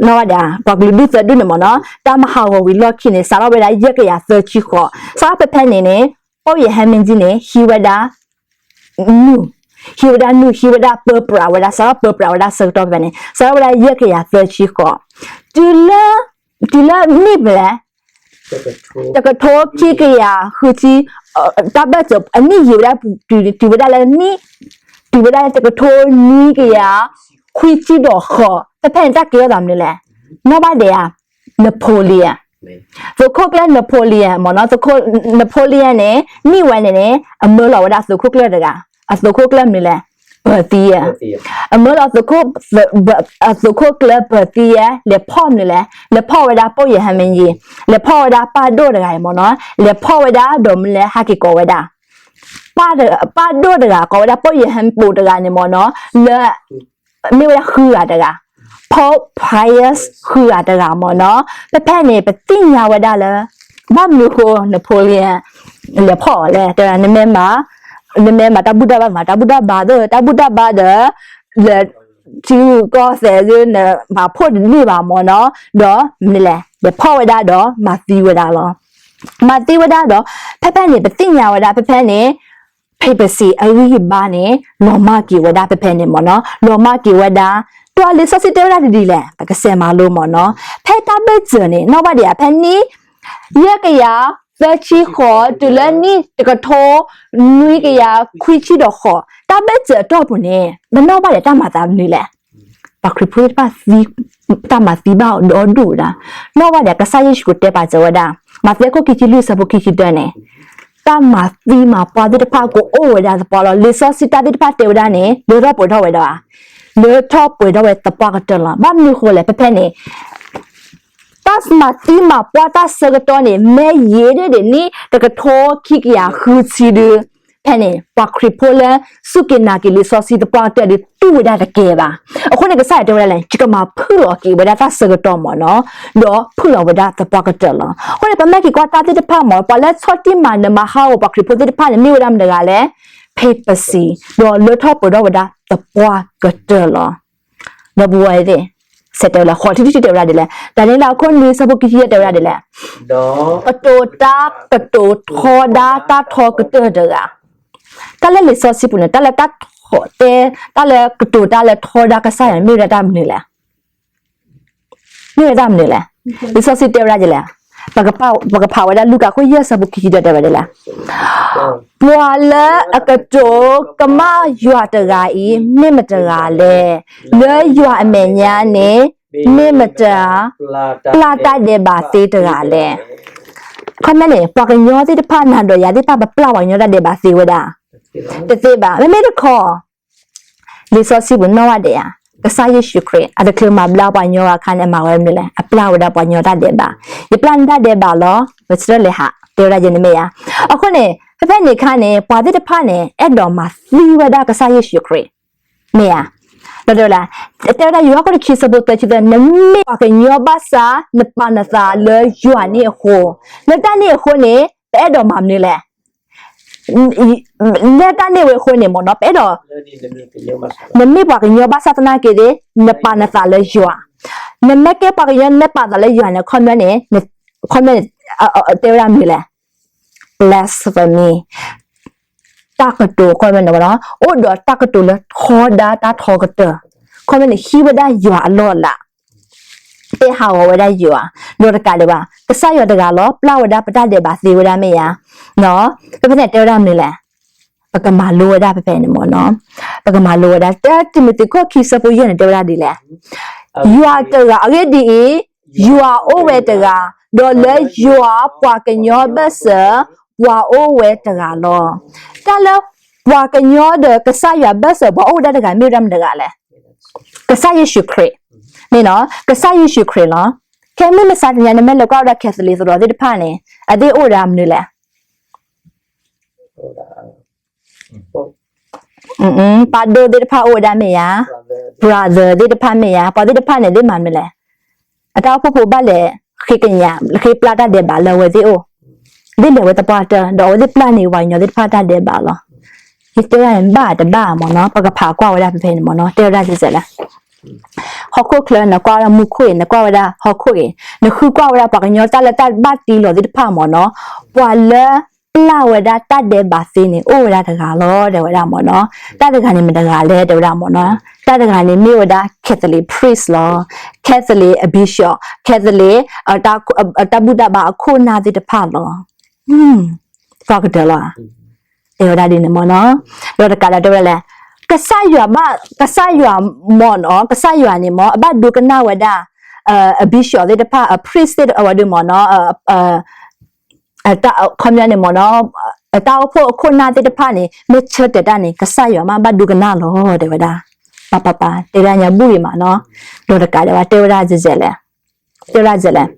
နီၣ်ဘၣ်ဒံးဧါ, ပှၤကလုာ်ဒူၣ်သၢဒူၣ်န့ၣ်မ့ၢ်နီၤ, တၢ်မၤဟးဂီၤဝံၤလီၢ်ခံန့ၣ် စးထီၣ်ဝဲဒၣ်ယဲၢ်ကယၤသၢဆံဃိး, စးထီၣ်ဖဲဖဲန့ၣ်န့ၣ် ပီၢ်ယၢ်ဟဲမ့ၢ်ကၠံန့ၣ် ဟံးဝဲဒၣ် နူၢ်, ဟံးဝဲဒၣ်နူၢ်, ဟံးဝဲဒၣ်ပၢပြးဝဲဒၣ်, စးထီၣ်ပၢပြးဝဲဒၣ်ဆၢကတီၢ်ဖဲန့ၣ် စးထီၣ်ဝဲဒၣ်ယဲၢ်ကယၤသၢဆံဃိး, တုၤလၢ, တုၤလၢနံၣ်မနုၤလဲၣ်, တကထိခံကယၤဃုဆံ, တၢ်ဘၢၣ်စၢၤအနံၣ်ယံာ်ဝဲဒၣ်, တုၤဝဲဒၣ်လၢနံၣ်, တုၤဝဲဒၣ်လၢတကထိနွံကယၤခွံဆံဒီးဃိး, ဖဲဖဲန့ၣ်တၢ်ကဲထီၣ်သးမနုၤလဲၣ်, နီၣ်ဘၣ်ဒံးဧါ, Napoleon, သုးခိၣ်ကျၢၢ် Napoleon မ့ၢ်နီၤ, Napoleon န့ၣ် နံၣ်ဝဲန့ၣ်န့ၣ် အမၢလီၤဝဲဒၣ်သုးခိၣ်ကျၢၢ်တဂၤ, အသုးခိၣ်ကျၢၢ်မနုၤလဲၣ်, ပၢၤသံယဲၢ်, အမၢလီၤသုးခိၣ်, အသုးခိၣ်ကျၢၢ်ပၢၤသံယဲၢ် လဲၤဖီၣ်မနုၤလဲၣ်, လဲၤဖီၣ်ဝဲဒၣ်ပီၢ်ယၢ်ဟဲမ့ၢ်ကၠံ, လဲၤဖီၣ်ဝဲဒၣ်ပၢ်ဒိၣ်တဂၤအံၤမ့ၢ်နီၤ, လဲၤဖီၣ်ဝဲဒၣ်ဒီးမနုၤလဲၣ် ဟဲက့ၤကိးဝဲဒၣ် ပၢ်ဒိၣ်တဂၤ ကိးဝဲဒၣ်ပီၢ်ယၢ်ဟဲမ့ၢ်ကၠံတဂၤန့ၣ်မ့ၢ်နီၤ, လၢ မ့ၢ်ဝဲဒၣ်ဃုဂၤတဂၤ, Pope Pius ဃုဂၤတဂၤမ့ၢ်နီၤ, ဖဲဖဲန့ၣ် ပသ့ၣ်ညါဝဲဒၣ်လၢ ဘၣ်မနုၤဃိ Napoleon လဲၤဖီၣ်အီၤလဲၣ်, တဲဝဲဒၣ် နမ့ၢ်မၤ, နမ့ၢ်မၤတၢ်ဘူၣ်တၢ်ဘါ မၤတၢ်ဘူၣ်တၢ်ဘါဒီး တၢ်ဘူၣ်တၢ်ဘါဒီး လဲၤ ထံဂုၤကီၢ်သဲးဒ် နမၤဖှိၣ်တန့ၢ်ဘၣ်မ့ၢ်နီၤ, ဒီးမနုၤလဲၣ်, လဲၤဖီၣ်ဝဲဒၣ်ဒီးမၤသံဝဲဒၣ်လီၤ. မၤသံဝဲဒၣ်ဒီး ဖဲဖဲန့ၣ် ပသ့ၣ်ညါဝဲဒၣ် ဖဲဖဲန့ၣ် papacy အဂံၢ်အဘါန့ၣ် လီၤမၢ်က့ၤဝဲဒၣ်ဖဲဖဲန့ၣ်မ့ၢ်နီၤ, လီၤမၢ်က့ၤဝဲဒၣ်, ဒီးလံာ်စီဆှံတဲဝဲဒၣ်ဒ်လဲၣ်, ပကစဲးမၤလိမ့ၢ်နီၤ, ဖဲတၢ်ဘၢၣ်စၢၤန့ၣ် နီၣ်ဘၣ်ဒံးဧါ, ဖဲနံၣ် ယဲၢ်ကယၤသၢဆံဃိး တုၤလၢနံၣ်တကထိ နွံကယၤခွံဆံဒီးဃိး တၢ်ဘၢၣ်စၢၤအတီၢ်ပူၤန့ၣ် ပနီၣ်ဘၣ်ဒံးတၢ်မၤသးမနုၤလဲၣ်, ပှၤခရံာ်ဖိသ့ၣ်တဖၣ် တၢ်မၤသံဘၣ်အီၤဒီဒူၣ်ဝဲဒၣ်, နီၣ်ဘၣ်ဒံး ကစၢ်ယ့ၣ်ၡူးခရံာ်တဲပာ်စၢၤဝဲဒၣ်, မးသဲခိၣ်ခံဆံလွံၢ်ဆၢဖိခံဆံတၢန့ၣ်, တၢ်မၤသံမၤပှၢ်သ့ၣ်တဖၣ်ကအိၣ်ဝဲဒၣ်သပှၢ်လီၤ. လံာ်စီဆှံတၢ်သ့ၣ်တဖၣ်တဲဝဲဒၣ်န့ၣ် လၢထီၣ်ပှဲၤထီၣ်ဝဲဒၣ်, လၢထီၣ်ပှဲၤထီၣ်ဝဲသပှၢ်ကတၢၢ်လီၤ. ဘၣ်မနုၤဃိလဲၣ်, ဖဲဖဲန့ၣ် တၢ်မၤသံမၤပှၢ်တၢ်ဆၢကတီၢ်န့ၣ် မ့ၢ်ယံာ်ဒၣ်ဒ်နံၣ်တကထိခံကယၤဃုဆံဒု, ဖဲန့ၣ် ပှၤခရံာ်ဖိလၢ စူၢ်က့ၤနာ်က့ၤလံာ်စီဆှံသပှၢ်ကတၢၢ်ဒုး တူၢ်ဝဲဒၣ်တကဲဘၣ်. အဃိန့ၣ် ကစၢ်ယွၤတဲဝဲဒၣ်လဲၣ်, ယကမၤဖုၣ်လီၤက့ၤဝဲဒၣ်တၢ်ဆၢကတီၢ်မ့ၢ်နီၤ, ဒီးဖုၣ်လီၤဝဲဒၣ်သပှၢ်ကတၢၢ်လီၤ. အဃိန့ၣ် ပမ့ၢ်က့ၤကွၢ်တၢ်သ့ၣ်တဖၣ်မ့ၢ် ပှၤလၢဆီၣ်တံၢ်မၤနၢၤမၤဟးဂီၤပှၤခရံာ်ဖိသ့ၣ်တဖၣ်န့ၣ် မ့ၢ်ဝဲဒၣ်မတဂၤလဲၣ်, papacy, ဒီးလၢထီၣ်ပှဲၤထီၣ်ဝဲဒၣ်သပှၢ်ကတၢၢ်လီၤ. ဒီပုၢ်ဝဲၢ်သ့ၣ်, ဆဲးတဲဝဲလဲၣ်, ဃိးထံၣ်ထံၣ်တဲဝဲဒၣ်ဒ်လဲၣ်, ဒၤနံးယ့လးအခိၣ်နွံဆၢဖိခံဆံယဲၢ်တဲဝဲဒၣ်ဒ်လဲၣ်, ကတိၤတၢ်ကတိၤထီဒါတၢ်ထီကတၢၢ်တဂၤ, တၢ်လၢလံာ်စီဆှံပူၤန့ၣ် တၢ်လၢတၢ်ထီတဲ, တၢ်လၢကတိၤတၢ်လၢထီဒါကစၢ်ယွၤန့ၣ် မ့ၢ်ဝဲဒၣ်တၢ်မနုၤလဲၣ် မ့ၢ်ဝဲဒၣ်မနုၤလဲၣ်. လံာ်စီဆှံတဲဝဲဒၣ်ဒ်လဲၣ်, ပကဖးဝဲဒၣ်လူၤကၣ်ခိၣ်ယဲၢ်ဆၢဖိခံဆံတၢတဲဝဲဒ်လဲၣ်, ပှၤလၢအကတိၤကမၣ်ယွၤတဂၤအံၤ မ့ၢ်မတဂၤလဲၣ်. လၢယွၤအမဲာ်ညါန့ၣ် မ့ၢ်မတၤ ပျၢ်တၢ်ဒဲးဘးသ့တဂၤလဲၣ်. ခီမ့ၢ်န့ၣ် ပှၤကညီသ့ၣ်တဖၣ် နၤဒီးယၤသ့ၣ်တဖၣ် ပပျၢ်ပှၤကညီတၢ်ဒဲးဘးသ့ဝဲဒၣ် တသ့ဘၣ်. မ့မ့ၢ်တခီ လံာ်စီဆှံပူၤနီၣ်ဝဲဒၣ်ဧါ, ကစၢ်ယ့ၣ်ၡူးခရံာ် အတချုးမၤဘျါပှၤကညီဘၣ်အခါန့ၣ် အမၤဝဲမနုၤလဲၣ်, အပျၢ်ဝဲဒၣ်ပှၤကညီတၢ်ဒဲးဘး, ယပျၢ်နတၢ်ဒဲးဘးလီၤ, ပဆၢထၢၣ်လဲၤဟး တဲဝဲဒၣ်ယဲန့ၣ်မ့ၢ်ဧါ. အဃိန့ၣ် ဖဲဖဲန့ၣ်အခါန့ၣ် ပှၤသ့ၣ်တဖၣ်န့ၣ် အဲၣ်ဒိးမၤသံဝဲဒၣ်ကစၢ်ယ့ၣ်ၡူးခရံာ် မ့ၢ်ဧါ. ဒီးတဲဝဲဒၣ်, တဲဝဲဒၣ်ယိၤဟၣ်ခိၣ်တဆံဆၢဖိသၢဆံသၢ, နမ့ၢ်ပှၤကညီဘၣ်ဆၣ် နပာ်နသးလၢယွၤန့ၣ်အဃိ, လၢတၢ်န့ၣ်အဃိန့ၣ် ပအဲၣ်ဒိးမၤမနုၤလဲၣ် လၢတၢ်န့ၣ်ဝဲအဃိန့ၣ်မ့ၢ်နီၤ ပအဲၣ်ဒိး, နမ့ၢ်ပှၤကညီဘၣ်ဆၣ်သနာ်က့ဒီး နပာ်နသးလၢယွၤ, နမ့ၢ်ကဲပှၤကညီ နမ့ၢ်ပာ်သးလၢယွၤန့ၣ် ခီပညီန့ၣ်, ခီပညီန့ၣ်, တဲဝဲဒၣ်မနုၤလဲၣ်, blasphemy, တၢ်ကတိၤ ခီပညီန့ၣ် အိၣ်ဒီးတၢ်ကတိၤလၢထီဒါတၢ်ထီကတၢၢ်, ခီပညီန့ၣ် ဟံးဝဲဒၣ်ယွၤအလီၢ်အလၤ တဲဟးဂီၤဝဲဒၣ်ယွၤ, ဒီးတကးဒံးဘၣ် ကစၢ်ယွၤတဂၤလီၤ ပျၢ်ဝဲဒၣ်ပတၢ်ဒဲးဘးသ့ဝဲဒၣ်မ့ၢ်ဧါ. ဖဲဖဲန့ၣ်တဲဝဲဒၣ်မနုၤလဲၣ်, ပကမၤလိဝဲဒၣ်ဖဲဖဲန့ၣ်မ့ၢ်နီၤ, ပကမၤလိဝဲဒၣ် တၢတံၤမသ့းခိၣ်ခံဆၢဖိယဲၢ်န့ၣ် တဲဝဲဒၣ်ဒ်လဲၣ်, ယွၤတဂၤ အဂ့ၢ်ဒ်အံၤ, ယွၤအိၣ်ဝဲတဂၤ, ဒီးလၢယွၤပှၤကညီဘၢၣ်စၢၤ ပှၤအိၣ်ဝဲတဂၤလီၤ. တၢ်လၢပှၤကညီဒီးကစၢ်ယွၤဘၢၣ်စၢၤပှၤအိၣ်ဝဲဒၣ်တဂၤ မ့ၢ်ဝဲဒၣ်မတဂၤလဲၣ်, ကစၢ်ယ့ၣ်ၡူးခရံာ်, မ့ၢ်နီၤ ကစၢ်ယ့ၣ်ၡူးခရံာ်လီၤ. ခဲမုၢ်မဆါတနံၤ နမ့ၢ်လဲၤကွၢ်ဝဲဒၣ် Catholic သရိာ်သ့ၣ်တဖၣ်န့ၣ် အသ့ၣ်အိၣ်ဝဲဒၣ်မနုၤလဲၣ်, ပၢ်ဒိၣ်သ့ၣ်တဖၣ်အိၣ်ဝဲဒၣ်မ့ၢ်ဧါ, brother သ့ၣ်တဖၣ်မ့ၢ်ဧါ, ပှၤသ့ၣ်တဖၣ်န့ၣ် သ့ၣ်မၤမနုၤလဲၣ်, အတၢ်အိၣ်ဖှိၣ်ဖိဘၣ်လဲၣ် ဃ့ကညး ဃ့ပျၢ်တၢ်ဒဲးဘးလၢအဝဲသ့ၣ်အိၣ်, ဒ်လဲၣ်ဝဲသပှၢ်တၢၢ် ဒီးအဝဲသ့ၣ်ပျၢ်န့ၢ်ပှၤကညီသ့ၣ်တဖၣ်တၢ်ဒဲးဘးလီၤ. ယတဲဒၣ်န့ၣ် ဘၣ်တဘၣ်မ့ၢ်နီၤ ပကဖးကွၢ်ဝဲဒၣ်ဖဲဖဲန့ၣ်မ့ၢ်နီၤ တဲဝဲဒၣ်စဲးလဲၣ် ဟီၣ်ခိၣ်ချၢ နကွၢ်ဝဲဒၣ်မူခိၣ်အံၤ နကွၢ်ဝဲဒၣ်ဟီၣ်ခိၣ်အံၤ နဃုကွၢ်ဝဲဒၣ်ပှၤကညီတၢ်လၢတၢ်ဘၣ်တ့လီၤသ့ၣ်တဖၣ်မ့ၢ်နီၤ, ပှၤလၢပျၢ်ဝဲဒၣ်တၢ်ဒဲးဘးသ့န့ၣ် အိၣ်ဝဲဒၣ်တဂၤလီၤ တဲဝဲဒၣ်မ့ၢ်နီၤ. တၢ်တဂၤန့ၣ်မ့ၢ်တဂၤလဲၣ် တဲဝဲဒၣ်မ့ၢ်နီၤ. တၢ်တဂၤန့ၣ်မ့ၢ်ဝဲဒၣ် Catholic priest လီၤ. Catholic အ bishop, Catholic တၢ်ဘူၣ်တၢ်ဘါအခိၣ်အနၢ်သ့ၣ်တဖၣ်လီၤ. သပှၢ်ကတၢၢ်လီၤ. တဲဝဲဒၣ်ဒ်န့ၣ်မ့ၢ်နီၤ. ဒီးတကးဒီးတဲဝဲဒၣ်လဲၣ်, ကစၢ်ယွၤမး ကစၢ်ယွၤမ့ၢ်နီၤ ကစၢ်ယွၤန့ၣ်မ့ၢ် အဘၣ်ဒိကနၣ်ဝဲဒၣ် အ bishop သ့ၣ်တဖၣ် အ priest သ့ၣ်တဖၣ်ဝဲဒၣ်မ့ၢ်နီၤ ခီပညီန့ၣ်မ့ၢ်နီၤ အတၢ်အိၣ်ဖှိၣ်အခိၣ်နၢ်သ့ၣ်တဖၣ်န့ၣ် မ့ၢ်ဆၢတဲာ်တၢ်န့ၣ် ကစၢ်ယွၤမးဘၣ်ဒိကနၣ်လီၤ တဲဝဲဒၣ်. ပပပ တဲဒၣ်ညါဘူၣ်အံၤမ့ၢ်နီၤ. ဒီးတကးဒံးဘၣ် တဲဝဲဒၣ်စဲးလဲၣ်, တဲဝဲဒၣ်စဲးလဲၣ်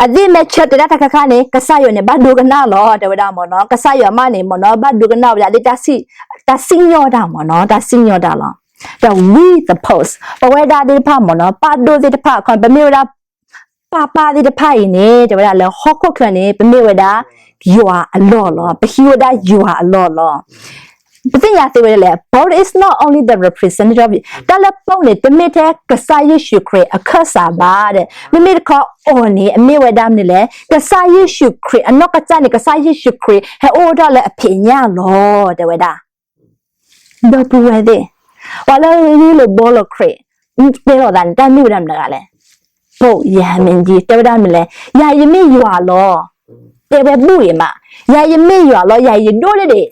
အသ့ၣ်မ့ၢ်ဆၢတဲာ်တၢ်တခါခါန့ၣ် ကစၢ်ယွၤန့ၣ် ဘၣ်ဒိကနၣ်လီၤ တဲဝဲဒၣ်မ့ၢ်နီၤ. ကစၢ်ယွၤမးန့ၣ်မ့ၢ်နီၤ ဘၣ်ဒိကနၣ်ဝဲဒၣ်သ့ၣ် တၢ်စံၣ်ညီၣ်တၢ်မ့ၢ်နီၤ တၢ်စံၣ်ညီၣ်တၢ်လီၤ. ဒီး we the Pope ပဝဲဒၣ်သ့ၣ်တဖၣ်မ့ၢ်နီၤ ပၢ်ဒိၣ်သ့ၣ်တဖၣ် ခီ ပမ့ၢ်ဝဲဒၣ် ပၢ်ပၢ်သ့ၣ်တဖၣ်အံၤန့ၣ် တဲဝဲဒၣ်လၢဟီၣ်ခိၣ်ချၢန့ၣ် ပမ့ၢ်ဝဲဒၣ် ယွၤအလီၢ်လီၤ. ပဟံးဝဲဒၣ်ယွၤအလီၢ်လီၤ. ပသ့ၣ်ညါသ့ဝဲဒၣ်လဲၣ် Pope is not only the representative of တၢ်လၢ Pope န့ၣ် တမ့ၢ်ထဲကစၢ်ယ့ၣ်ၡူးခရံာ်အခၢၣ်စးဘၣ်ဒီး မ့မ့ၢ်တခီအီၤန့ၣ် အမ့ၢ်ဝဲဒၣ်မနုၤလဲၣ် ကစၢ်ယ့ၣ်ၡူးခရံာ်အနီၢ်ကစၢ်န့ၣ် ကစၢ်ယ့ၣ်ၡူးခရံာ်ဟဲအိၣ်ထီၣ်လၢအဖံးညၣ်လီၤ တဲဝဲဒၣ် ဒီပုၢ်ဝဲၢ်သ့ၣ်, ပှၤလၢဂ့ၢ်လိာ်ဘှီလိာ်ခရံာ် တဲလိာ်သးန့ၣ် တၢ်မ့ၢ်ဝဲဒၣ်မနုၤတဂၤလဲၣ်. ပိာ်ယၤမ့ၢ်ဒ် တဲဝဲဒၣ်မနုၤလဲၣ်, ယၤယမ့ၢ်ယွၤလီၤ. တဲဝဲဘူၣ်အံၤမး, ယၤယမ့ၢ်ယွၤလီၤ, ယၤယဒိၣ်န့ၢ်ဒံး,